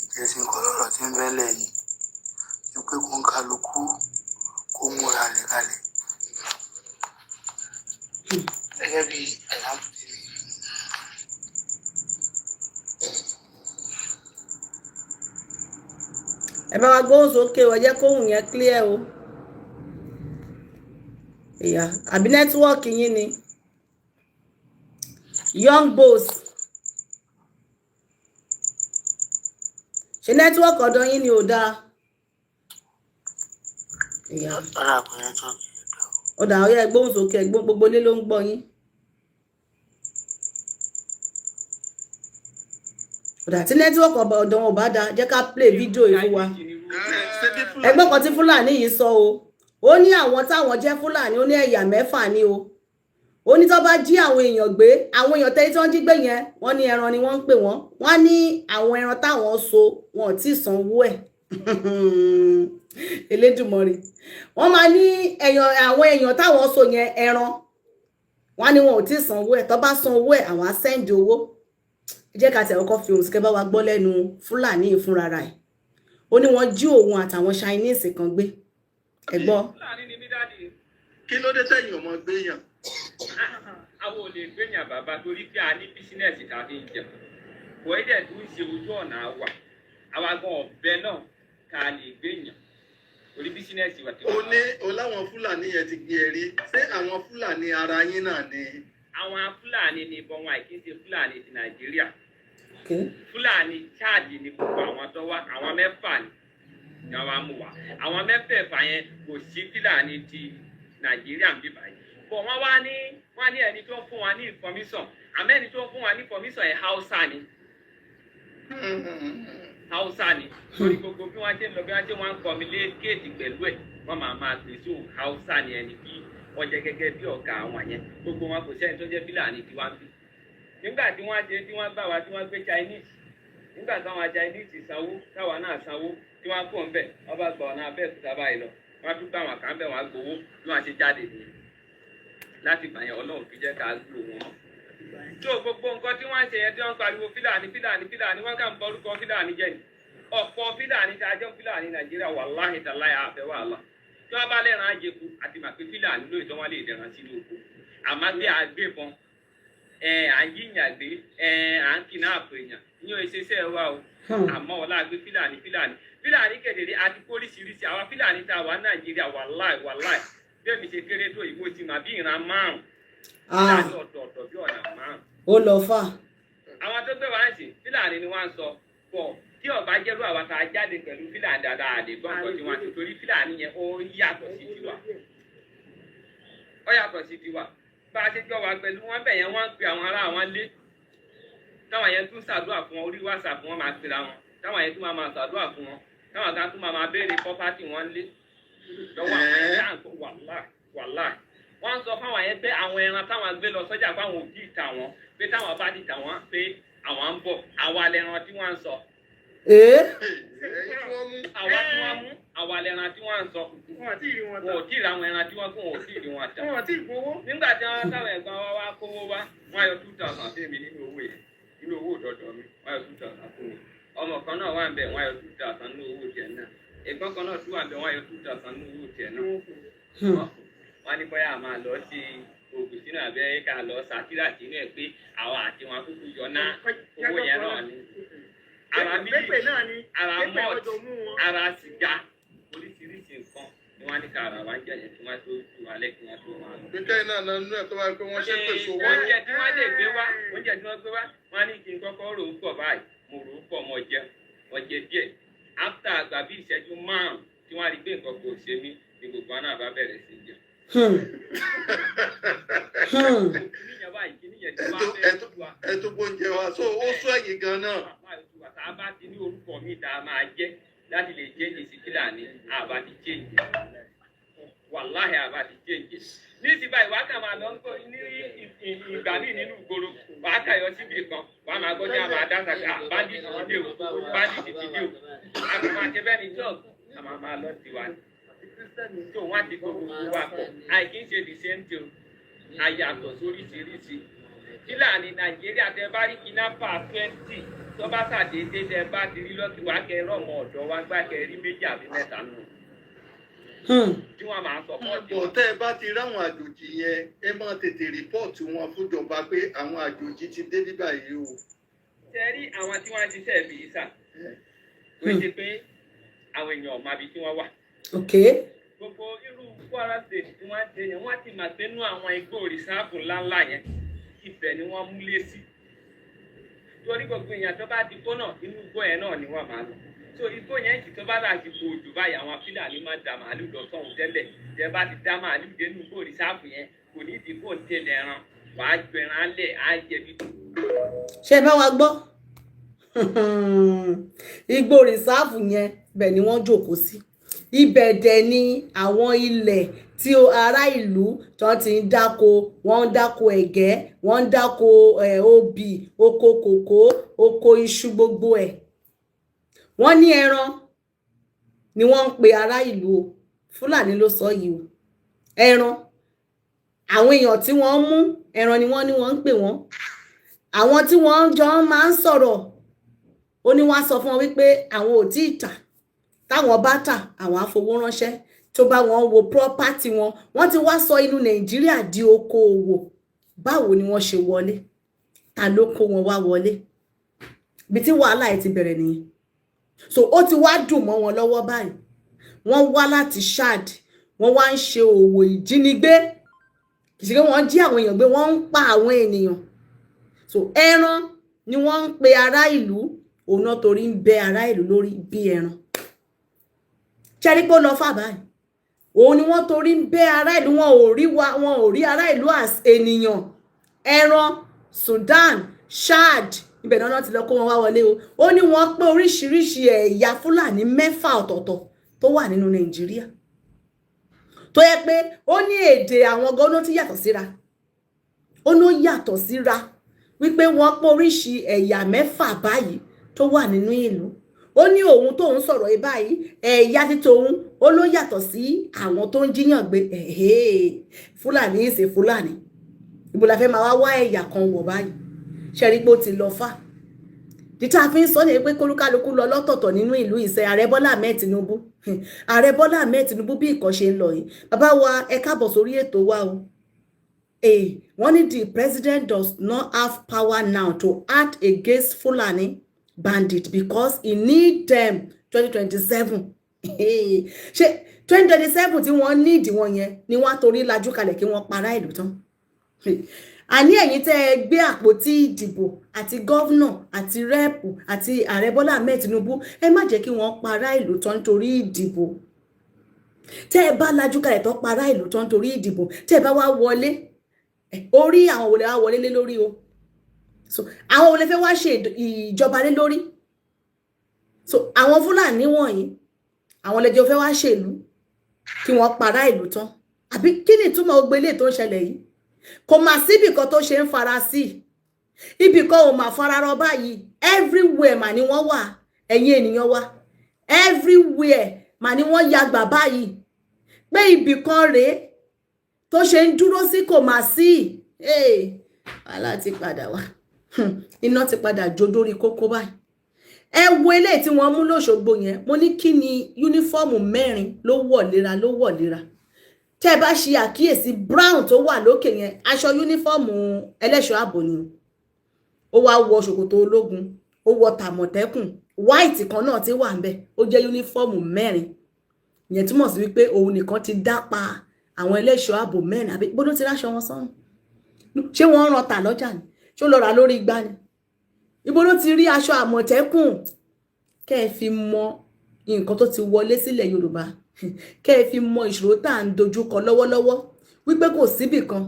ìjẹsìn kọ́ lọ́rọ̀ tí ń bẹ́lẹ̀ yìí ni pé kó ń kálukú kó múra rẹ̀ kalẹ̀ gẹ́gẹ́ bí ẹ̀yà tèmi. Ẹ bá wa gbóhùn sókè o, ẹ jẹ́ kóhùn yẹn clear o. Ìyá, àbí network yín ni? Young Boss, ṣe network ọ̀dọ̀ yín ni ò dáa? Ìyá. Rárá, kò network yẹn dá. Ó dà, ó yẹ gbóhùn sókè, ẹgbọ́n gbogbo ilé ló ń gbọ́ yín. Ó dà, tí network ọ̀dọ̀ wọn ò bá dáa, jẹ́ ká play fídíò yìí fún wa. Ẹgbọ́n kan tí Fúlàní yìí sọ o, ó ní àwọn táwọn jẹ́ Fúlàní, ó ní ẹ̀yà mẹ́fà ni o. Ó ní tó bá jí àwọn èèyàn gbé, àwọn èèyàn tẹ́lẹ̀ tí wọ́n jí gbé yẹn, wọ́n ní ẹran ni wọ́n ń pè wọ́n. Wọ́n ní àwọn ẹran táwọn so, wọn ò tí ì sanwó ẹ̀. Elédùmarè, wọ́n máa ní èèyàn, àwọn èèyàn táwọn so yẹn, ẹran, wọ́n ní wọn ò tí ì sanwó ẹ̀. Tó bá san owó ẹ̀, àwọn á send owó. Ẹ jẹ́ ká tẹ̀ ọkọ̀ fi ohùn sí kẹ́ bá wa gbọ́ lẹ́nu Fúlàní yìí fúnra ẹ̀. Ó ní wọ́n jí òun àtàwọn Chinese kan gbé. Ẹ gbọ́. Fúlàní ni mí, daddy. Kí ló dé tẹ̀yìn ọmọ gbéyàn? Àwọn ò lè gbéyàn, bàbá, torí pé a ní business tá a fi ń jẹun. Kò é dẹ̀ tó ń ṣe ojú ọ̀nà àwà àwa gan ọ̀bẹ náà ká lè gbéyàn torí business wa ti O ní o láwọn Fúlàní yẹn ti gbé ẹ rí. Ṣé àwọn Fúlàní ara yín náà ni? Àwọn Fúlàní ni ìbọn wọn àìkí ṣe Fúlàní ti Nàìjíríà. Fúlàní Chad ni gbogbo àwọn tó wá. Àwọn mẹ́fà ni wọ́n wá mú wa. Àwọn mẹ́fẹ̀ẹ̀fà yẹn, kò sí Fúlàní ti Nàìjíríà ń bí báyìí bọ̀. Wọ́n wá ní, wọ́n ní ẹni tó ń fún wa ní information, àmọ́ ẹni tó ń fún wa ní information yẹn, Hausa ni, Hausa ni, torí gbogbo bí wọ́n ṣe ń lọ, bí wọ́n ṣe wọ́n ń communicate pẹ̀lú ẹ̀, wọ́n máa máa pè sí òun. Hausa ni ẹni bí wọ́n jẹ́ gẹ́gẹ́ bí ọ̀gá àwọn yẹn. Gbogbo wọn, kò sẹ́ni tó jẹ́ Fúlàní tí wọ́n ń bí. Nígbà tí wọ́n ṣe, tí wọ́n bá wa, tí wọ́n gbé Chinese, nígbà táwọn Chinese sanwó, táwa náà sanwó, tí wọ́n kó ń bẹ̀, wọ́n bá gba ọ̀nà Abẹ́òkúta báyìí lọ. Wọ́n tún gbà wọn kà ń bẹ̀, wọ́n gbowó. Bí wọ́n ṣe jáde nìyẹn. Láti gbà yẹn, Ọlọ́run fi jẹ́ ká gbúrò wọn. Tó gbogbo nǹkan tí wọ́n ń ṣe yẹn, tí wọ́n ń pariwo Fúlàní, Fúlàní, Fúlàní, wọ́n kàn ń bọ́rúkọ Fúlàní jẹ́ ni. Ọ̀pọ̀ Fúlàní tí a jẹ́ Fúlàní Nàìjíríà, wàláhì tàláhì, àfẹ́ wàhálà. Tí wọ́n bá lẹ́ran àjẹkù àti màpé Fúlàní lóye tí wọ́n lè dẹ̀ran sínú oko, àmọ́ bí àgbébọn ẹ̀ à ń yíyàn gbé ẹ̀ à ń kidnap èèyàn ní o ṣiṣẹ́ wa o. Àmọ́ ọ̀la gbé Fúlàní, Fúlàní, Fúlàní kedere àti póríṣiríṣi. Àwa Fúlàní tá a wà Nàìjíríà, wàláì wàláì, bí èmi ṣe kéré tó yìí, mo ti mà bí ìran márùn Fúlàní ọ̀tọ̀ọ̀tọ̀, bí ọ̀nà márùn. Ó lọ fà. Àwọn tó gbé wá ń sìn, Fúlàní ni wọ́n ń sọ pọ̀. Tí ọba jẹ́rú àwa tá a jáde pẹ̀lú Fúlàní dáadáa, àlè gbọ́ nǹkan tí wọ́n ti, torí Fúlàní yẹn, ó yàtọ̀ sí tiwa, ó yàtọ̀ sí tiwa. Bá a ṣe jọ wà pẹ̀lú wọn bẹ̀ yẹn, wọ́n ń pe àwọn ará wọn lé, táwọn yẹn tún ṣàdúrà fún wọn. Orí WhatsApp wọn máa pera wọn, táwọn yẹn tún máa máa ṣàdúrà fún wọn, táwọn kan tún máa máa béèrè property wọn lé lọ́wọ́ àwọn yẹn. Tá à ń kó wàláì wàláì, wọ́n ń sọ fáwọn yẹn pé àwọn ẹran táwọn gbé lọ sọ́jà, fáwọn òbí ìta wọn, pé táwọn bá ti tà wọ́n, pé àwọn ń bọ̀. Àwa lẹran tí wọ́n ń sọ. Ee. Ẹ̀yin tí wọ́n mú. Àwa tí wọ́n mú, àwa lẹran tí wọ́n ń sọ. Wọn àti ìrì wọn Wọn tà. ò tí ì ra àwọn ẹran tí wọ́n kó, wọn ò tí ì rí wọn tà. Wọn àti ìgbowó. Nígbà tí wọ́n táwọn ẹ̀gbọ́n wa wá kówó wá, wọ́n yọ 2,000 fún mi nínú owó yẹn, nínú owó òdòdó mi. Wọ́n yọ 2,000 fún mi. Ọmọ kan náà wà ń bẹ̀, wọ́n yọ 2,000 nínú owó tiẹ̀ náà. Ẹ̀gbọ́n kan náà tún wà ń bẹ̀, wọ́n yọ 2,000 nínú owó tiẹ̀ náà. Wọ́n ní bóyá a máa lọ sí oògùn sínú abẹ́, ká lọ sátírà sínú ẹ̀, pé àwa àti wọn kúkú yọ ná owó yẹn náà ni. Ara pépè mílíkì, náà ni ara pépè malt, ọjọ́ mú wọn. ara sìgá, oríṣiríṣi nǹkan ni wọ́n ní ká ara wa ń jẹ yẹn, kí wọ́n tó tú alẹ́, kí wọ́n tó máa lọ. Pé kẹ́yìn náà náà nínú ẹ̀ tó bá yẹ pé wọ́n ṣe pèsè owó. Oúnjẹ tí wọ́n lè gbé wá, oúnjẹ tí wọ́n gbé wá, wọ́n ní kí n kọ́kọ́ rò ó pọ̀ báyìí. Mo rò ó pọ̀, mo jẹun, mo jẹ díẹ̀. After àgbà bí ìṣẹ́jú 5 tí wọ́n rí pé nǹkan kò ṣe mí ni, gbogbo wọn náà bá bẹ̀rẹ̀ sí í jẹun. Kíníyàn báyìí, kíníyàn tí wọ́n á fẹ́ tú wa. Ẹ tó gbóúnjẹ wa so ó sún ẹ̀yìn gan náà. Tá a bá ti ní orúkọ mi tá a máa jẹ́ láti lè change sí Fúlàní, àbá ti change, wàláhì, àbá ti change. Ní ti báyìí, wàá kà máa lọ ní ìgbà míì nínú ìgboro, wàá kà yọ síbi kan, wàá máa gbọ́ tí a máa dá sàkà, bandit ti dé o, bandit ti dé o. A kò máa ṣe bẹ́ẹ̀ ní church, a máa máa lọ tiwa ni tó wọ́n á ti kó gbogbo wa pọ̀. Àìkí ń ṣe the same thing, àyàtọ̀ sóríṣiríṣi. Fúlàní Nàìjíríà, tẹ bá rí kidnapper 20 tó Tó bá ṣàdédé tẹ bá ti rí lọ́kì wá kẹ rọ́mọ ọ̀dọ́ wá gbá kẹ rí méjì àbí mẹ́ta nù tí wọ́n máa support Bọ̀ wọn. tẹ́ ẹ bá ti ráwọn àjòjì yẹn, ẹ máa tètè report wọn fúnjọba pé àwọn àjòjì ti dé bíbá yìí o. Ṣe rí àwọn tí wọ́n ń ṣiṣẹ́ ibi yìí sà, kò ṣe pé àwọn èèyàn ò mọ ibi tí wọ́n wà. Gbogbo irú Kwara State tí wọ́n ṣe yẹn, wọ́n ti mà sínú àwọn igbó reserve ńláńlá yẹn, ibẹ̀ ni wọ́n múlé sí, torí gbogbo èèyàn tó bá ti kó náà, inú igbó yẹn náà ni wọ́n máa lọ. So igbó yẹn kì tó bá dàsìkò òjò báyìí, àwọn Fúlàní máa ń da màálù lọ sọ́hun tẹ́lẹ̀. Tẹ́ bá ti dá màálù dé inú igbó reserve yẹn, kò ní ìdí kó ń tẹ̀lé ẹran, wàá jọ ẹran lẹ̀ á jẹ bí. Ṣé ẹ bá wa gbọ́? Igbó reserve yẹn, bẹ̀ ni wọ́n jókòó sí. Ibẹ̀ dẹ̀ ni àwọn ilẹ̀ tí ará ìlú tó ti ń dáko. Wọ́n ń dáko ẹ̀gẹ́, wọ́n ń dáko obì, oko kòkó, oko iṣu, gbogbo ẹ̀. Wọ́n ní ẹran ni wọ́n ń pe ará ìlú o. Fúlàní ló sọ yìí o. Ẹran, àwọn èèyàn tí wọ́n mú, ẹran ni wọ́n ní wọ́n ń pè wọ́n. Àwọn tí wọ́n jọ máa ń sọ̀rọ̀, ó ní wọ́n á sọ fún wọn wípé àwọn ò tí ì tà, táwọn bá tà, àwọn á fowó ránṣẹ́ tó bá wọn wo property wọn. Wọ́n ti wá sọ inú Nàìjíríà di okoòwò. Báwo ni wọ́n ṣe wọlé? Ta ló kó wọn wá wọlé? Ibi tí wàhálà ẹ̀ ti bẹ̀rẹ̀ nìyẹn. So ó ti wá dùn mọ́ wọn lọ́wọ́ báyìí. Wọ́n wá láti Chad, wọ́n wá ń ṣe òwò ìjínigbé. Kì í ṣe pé wọ́n jí àwọn èèyàn gbé, wọ́n ń pa àwọn ènìyàn. So ẹran ni wọ́n ń pe ará ìlú, òun náà torí ń bẹ ará ìlú lórí bí ẹran. Ṣẹ́rí pé ó lọ fà báyìí? Òun ni wọ́n torí ń bẹ ará ìlú. Wọn ò rí wa, wọn ò rí ará ìlú as ènìyàn. Ẹran Sudan, Chad, ibẹ̀ náà ti lọ kó wọn wá wọlé o. Ó ní wọ́n pé oríṣiríṣi ẹ̀yà Fúlàní mẹ́fà ọ̀tọ̀ọ̀tọ̀ tó wà nínú Nàìjíríà, tó yẹ pé ó ní èdè àwọn gan tí yàtọ̀ síra. Ó ní ó yàtọ̀ síra wípé wọ́n pé oríṣi ẹ̀yà mẹ́fà báyìí tó wà nínú ìlú. Ó ní òun tóun sọ̀rọ̀ yìí báyìí, ẹ̀yà tí tòun, ó ló yàtọ̀ sí àwọn tó ń jíyàn gbé. Fúlàní ìṣe Fúlàní, ibo la fẹ́ máa wá wá ẹ̀yà kan wọ̀ báyìí? Ṣe rí pé ó ti lọ fà? Títà fi ń sọ ní pé kólúkálukú lọ lọ́tọ̀ọ̀tọ̀ nínú ìlú ìṣe. Ààrẹ Bọ́lá Ahmed Tinubu, Ààrẹ Bọ́lá Ahmed Tinubu, bí ìkọ́ ṣe ń lọ yìí, bàbá wa, ẹ káàbọ̀ sórí ètò wa o. Wọ́n ní the president does not have power now to act against Fulani bandit because he need them 2027. Ṣé 2027 tí wọ́n need wọn yẹn ni wọ́n á torí lajú kalẹ̀ kí wọ́n para ìlú tán? Àní ẹ̀yin tẹ́ ẹ gbé àpótí ìdìbò, àti governor, àti rep, àti Ààrẹ Bọ́lá Ahmed Tinubu, ẹ má jẹ́ kí wọ́n para ìlú tán nítorí ìdìbò. Tẹ́ ẹ bá lajú kalẹ̀ tó para ìlú tán nítorí ìdìbò, tẹ́ ẹ bá wá wọlé, orí àwọn wòlé wá wọlé lé lórí o? So àwọn wòlé fẹ́ wá ṣe ìjọba lé lórí? So àwọn Fúlàní wọ̀nyí, àwọn lẹ́jọ́ fẹ́ wá ṣèlú kí wọ́n para ìlú tán, àbí kí ni ìtumọ̀ gbogbo eléyìí tó ń ṣẹlẹ̀ yìí? Kò mà síbì kan tó ṣe ń fara sí, ibì kan ò mà fararọ báyìí. Everywhere mà ni wọ́n wà, ẹ̀yin ènìyàn wa. Everywhere mà ni wọ́n ya gbà báyìí pé ibì kan rèé tó ṣe ń dúró sí, kò mà sí. Wàhálà ti padà wá, iná ti padà jó dórí kókó báyìí. Ẹ wo eléyìí tí wọ́n mú lọ́ṣogbo yẹn. Mo ní kí ni uniform mẹ́rin ló wọ̀ léra, ló wọ̀ léra? Tẹ́ ẹ bá ṣe àkíyèsí, brown tó wà lókè yẹn, aṣọ uniform ẹlẹ́ṣọ́ ààbò ni. Ó wá wọ ṣòkòtò ológun, ó wọ tàmọ̀tẹ́kùn, white kan náà ti wà ń bẹ̀. Ó jẹ́ uniform mẹ́rin. Ìyẹn túmọ̀ sí wípé òun nìkan ti dá pa àwọn ẹlẹ́ṣọ́ ààbò mẹ́rin, àbí bó ló ti ráṣọ wọn sọ́run? Ṣé wọ́n ń ran tà lọ́jà ni? Ṣé ó lọ rà lórí igbá ni? Ibo ló ti rí aṣọ Àmọ̀tẹ́kùn? Kẹ́ ẹ fi mọ nǹkan tó ti wọlé sílẹ̀ Yorùbá, kẹ́ ẹ fi mọ ìṣòro tá à ń dojúkọ lọ́wọ́lọ́wọ́, wípé kò síbì kan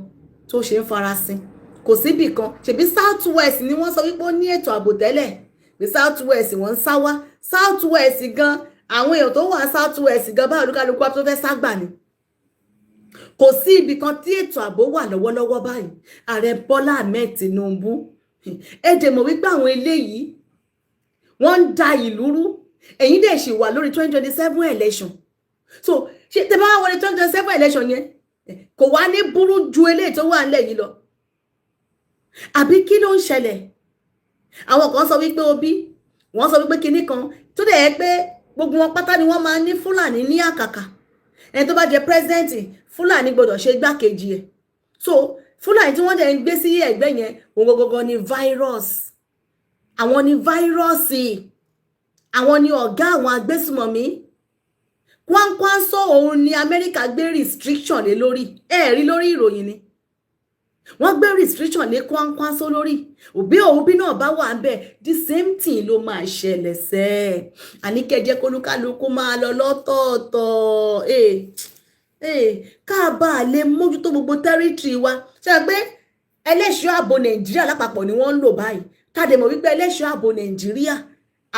tó ṣe ń farasin, kò síbì kan. Ṣèbí South West ni wọ́n sọ wípé ó ní ètò ààbò tẹ́lẹ̀, pé South West wọ́n ń sá wá. South West gan, àwọn èèyàn tó wà South West gan báwo, olúkálukú tó fẹ́ ságbà ni. Kò sí ibì kan tí ètò ààbò wà lọ́wọ́lọ́wọ́ báyìí. Ààrẹ Bọ́lá Ahmed Tinubu, ẹ dẹ̀ mọ̀ wípé àwọn eléyìí, wọ́n ń da ìlú rú. Ẹ̀yin dẹ̀ ṣì wà lórí 2027 election. So ṣe tẹ bá wá wọlé 2027 election yẹn, kò wá ní burú ju eléyìí tó wà nílẹ̀ yìí lọ, àbí kí ló ń ṣẹlẹ̀? Àwọn kan sọ wípé Obi, wọ́n sọ wípé kinní kan tó dẹ̀ yẹ pé gbogbo wọn pátá ni wọ́n máa ń ní Fúlàní ní àkàkà. Ẹni tó bá jẹ president, Fúlàní gbọ́dọ̀ ṣe igbákejì ẹ̀. So Fúlàní tí wọ́n dẹ̀ ń gbé sí ẹ̀gbẹ́ yẹn, òun gangan ni virus. Àwọn ni virus, àwọn ni ọ̀gá àwọn agbésùmọ̀mí. Kwankwanso, òun ni Amẹ́ríkà gbé restriction lé lórí. Ẹ rí lórí ìròyìn ni wọ́n gbé restriction lé Kwankwanso lórí. Òbí òbí náà bá wà ń bẹ̀, the same thing ló máa ṣẹlẹ̀ sẹ́. Àní kẹjẹ kólúkálukú máa lọ lọ́tọ̀ọ̀tọ̀, ká bá a lè mójútó gbogbo territory wa. Ṣe pé ẹlẹ́ṣọ́ ààbò Nàìjíríà lápapọ̀ ni wọ́n ń lò báyìí? Káde mọ̀ wípé ẹlẹ́ṣọ́ ààbò Nàìjíríà,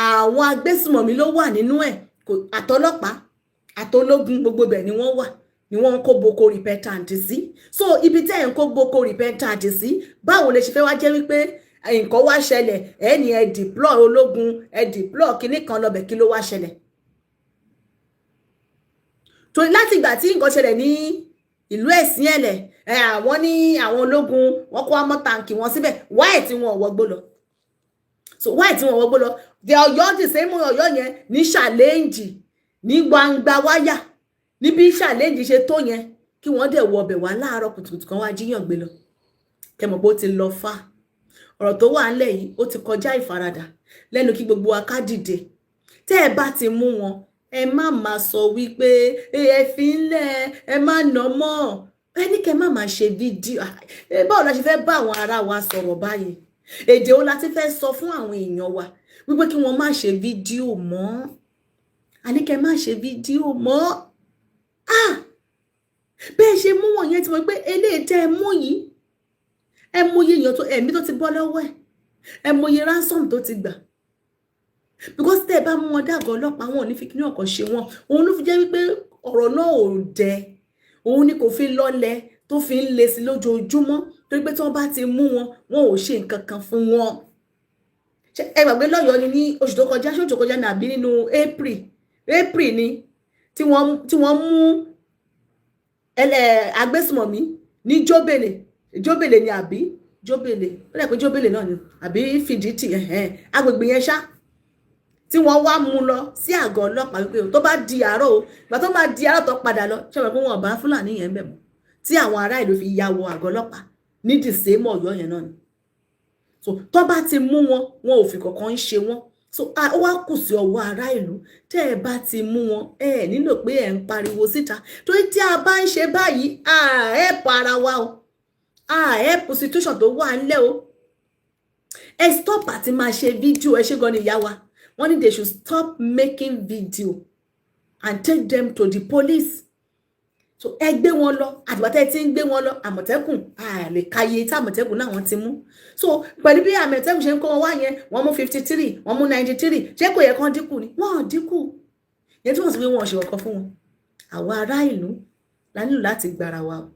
àwọn agbésùmọ̀mí ló wà nínú ẹ̀, àtọlọ́pàá àtológun, gbogbo ibẹ̀ ni wọ́n wà, ni wọ́n ń kó boko repentant sí. So ibi tẹ́ ẹ̀ ń kó boko repentant sí, báwo lè ṣe fẹ́ wá jẹ́ wípé nǹkan wá ṣẹlẹ̀, ẹ ní ẹ deploy ológun, ẹ deploy kinní kan lọ́bẹ̀? Kí ló wá ṣẹlẹ̀? Torí láti ìgbà tí nǹkan ṣẹlẹ̀ ní ìlú ẹ̀sìn ẹ̀lẹ̀ ẹ, àwọn ní àwọn ológun, wọ́n kó armour tank wọn síbẹ̀. Wáì tí wọn ò wọgbó lọ? So wáì tí wọn ò wọgbó lọ? The Ọ̀yọ́, the same Ọ̀yọ́ yẹn, ní challenge ní gbangba wáyà níbi challenge ṣe tó yẹn, kí wọ́n dẹ̀ wọ ọbẹ̀ wá láàárọ̀ kùtùkùtù kan, wá jíyàn gbé lọ. Kẹmọ̀ pé ó ti lọ fá. Ọ̀rọ̀ tó wà ńlẹ̀ yìí, ó ti kọjá ìfaradà lẹ́nu. Kí gbogbo wa ká dìde. Tẹ́ ẹ bá ti mú wọn, ẹ má máa sọ wípé ẹ fi ń lẹ̀, ẹ má nà mọ́ ẹ ní kẹ́ má máa ṣe fídíò. Báwo la ṣe fẹ́ bá àwọn ará wa sọ̀rọ̀ báyìí? Èdè wo la ti fẹ́ sọ fún àwọn èèyàn wa wípé kí wọ́n má ṣe fídíò mọ́? Àní kẹ́ má ṣe fídíò mọ́. Ah, bẹ́ẹ̀ ṣe mú wọ̀nyẹn, ti mọ̀ pé eléyìí tẹ́ ẹ mú yìí, ẹ mọye èèyàn tó ẹ̀mí tó ti bọ́ lọ́wọ́ ẹ̀, ẹ mọye ransom tó ti gbà, because tẹ́ ẹ bá mú wọn dàgọ́ ọlọ́pàá, wọn ò ní fi kíní ọ̀kan ṣe wọn. Òun ló fi jẹ́ wípé ọ̀rọ̀ náà ò dẹ, òun ni kò fi lọ́lẹ̀ tó fi ń le sí lójoojúmọ́, torí pé tí wọ́n bá ti mú wọn, wọn ò ṣe nǹkan kan fún wọn. Ẹ gbàgbé lọ́yọ̀ọ́ ni ní oṣù tó kọjá, ṣé oṣù tó kọjá ní àbí nínú April? April ni tí wọ́n mú ẹlẹ́ agbésùmọ̀mí ní Jóbèlè. Jóbèlè ni àbí Jóbèlè? Ó dẹ̀ pé Jóbèlè náà ni àbí Fìdítì, agbègbè yẹn ṣá, tí wọ́n wá mú lọ sí àgọ́ ọlọ́pàá wípé tó bá di àárọ̀ o. Ìgbà tó máa di àárọ̀ tó padà lọ, ṣé wọ́n pé wọn bá Fúlàní yẹn bẹ̀ mọ́, tí àwọn ará ìlú fi ya wọ àgọ́ ọlọ́pàá ní dìsẹ́mọ̀ Ọ̀yọ́ yẹn náà ni. So tó bá ti mú wọn, wọn ò fi kankan ń ṣe wọn. So ó wá kù sí ọwọ́ ará ìlú. Tẹ́ ẹ bá ti mú wọn, ẹ nílò pé ẹ ń pariwo síta, torí tí a bá ń ṣe báyìí, a help ara wa o, a help situation tó wà ńlẹ̀ o. Ẹ stop àti máa ṣe fídíò. Ẹ ṣe gan ni, ìyá wa. Wọ́n ní they should stop making video and take them to the police. So ẹ gbé wọn lọ. Àtìgbà tẹ́ ẹ ti ń gbé wọn lọ, Àmọ̀tẹ́kùn, a lè kàyé tí Àmọ̀tẹ́kùn náà wọ́n ti mú. So pẹ̀lú bí Àmọ̀tẹ́kùn ṣe ń kó wọn wá yẹn, wọ́n mú 53, wọ́n mú 93. Ṣé kò yẹ kán dínkù ni? Wọ́n ò dínkù. Yẹn tí wọ́n sì pé wọ́n ò ṣe ọkọ fún wọn. Àwa ará ìlú la nílò láti gbára wa o.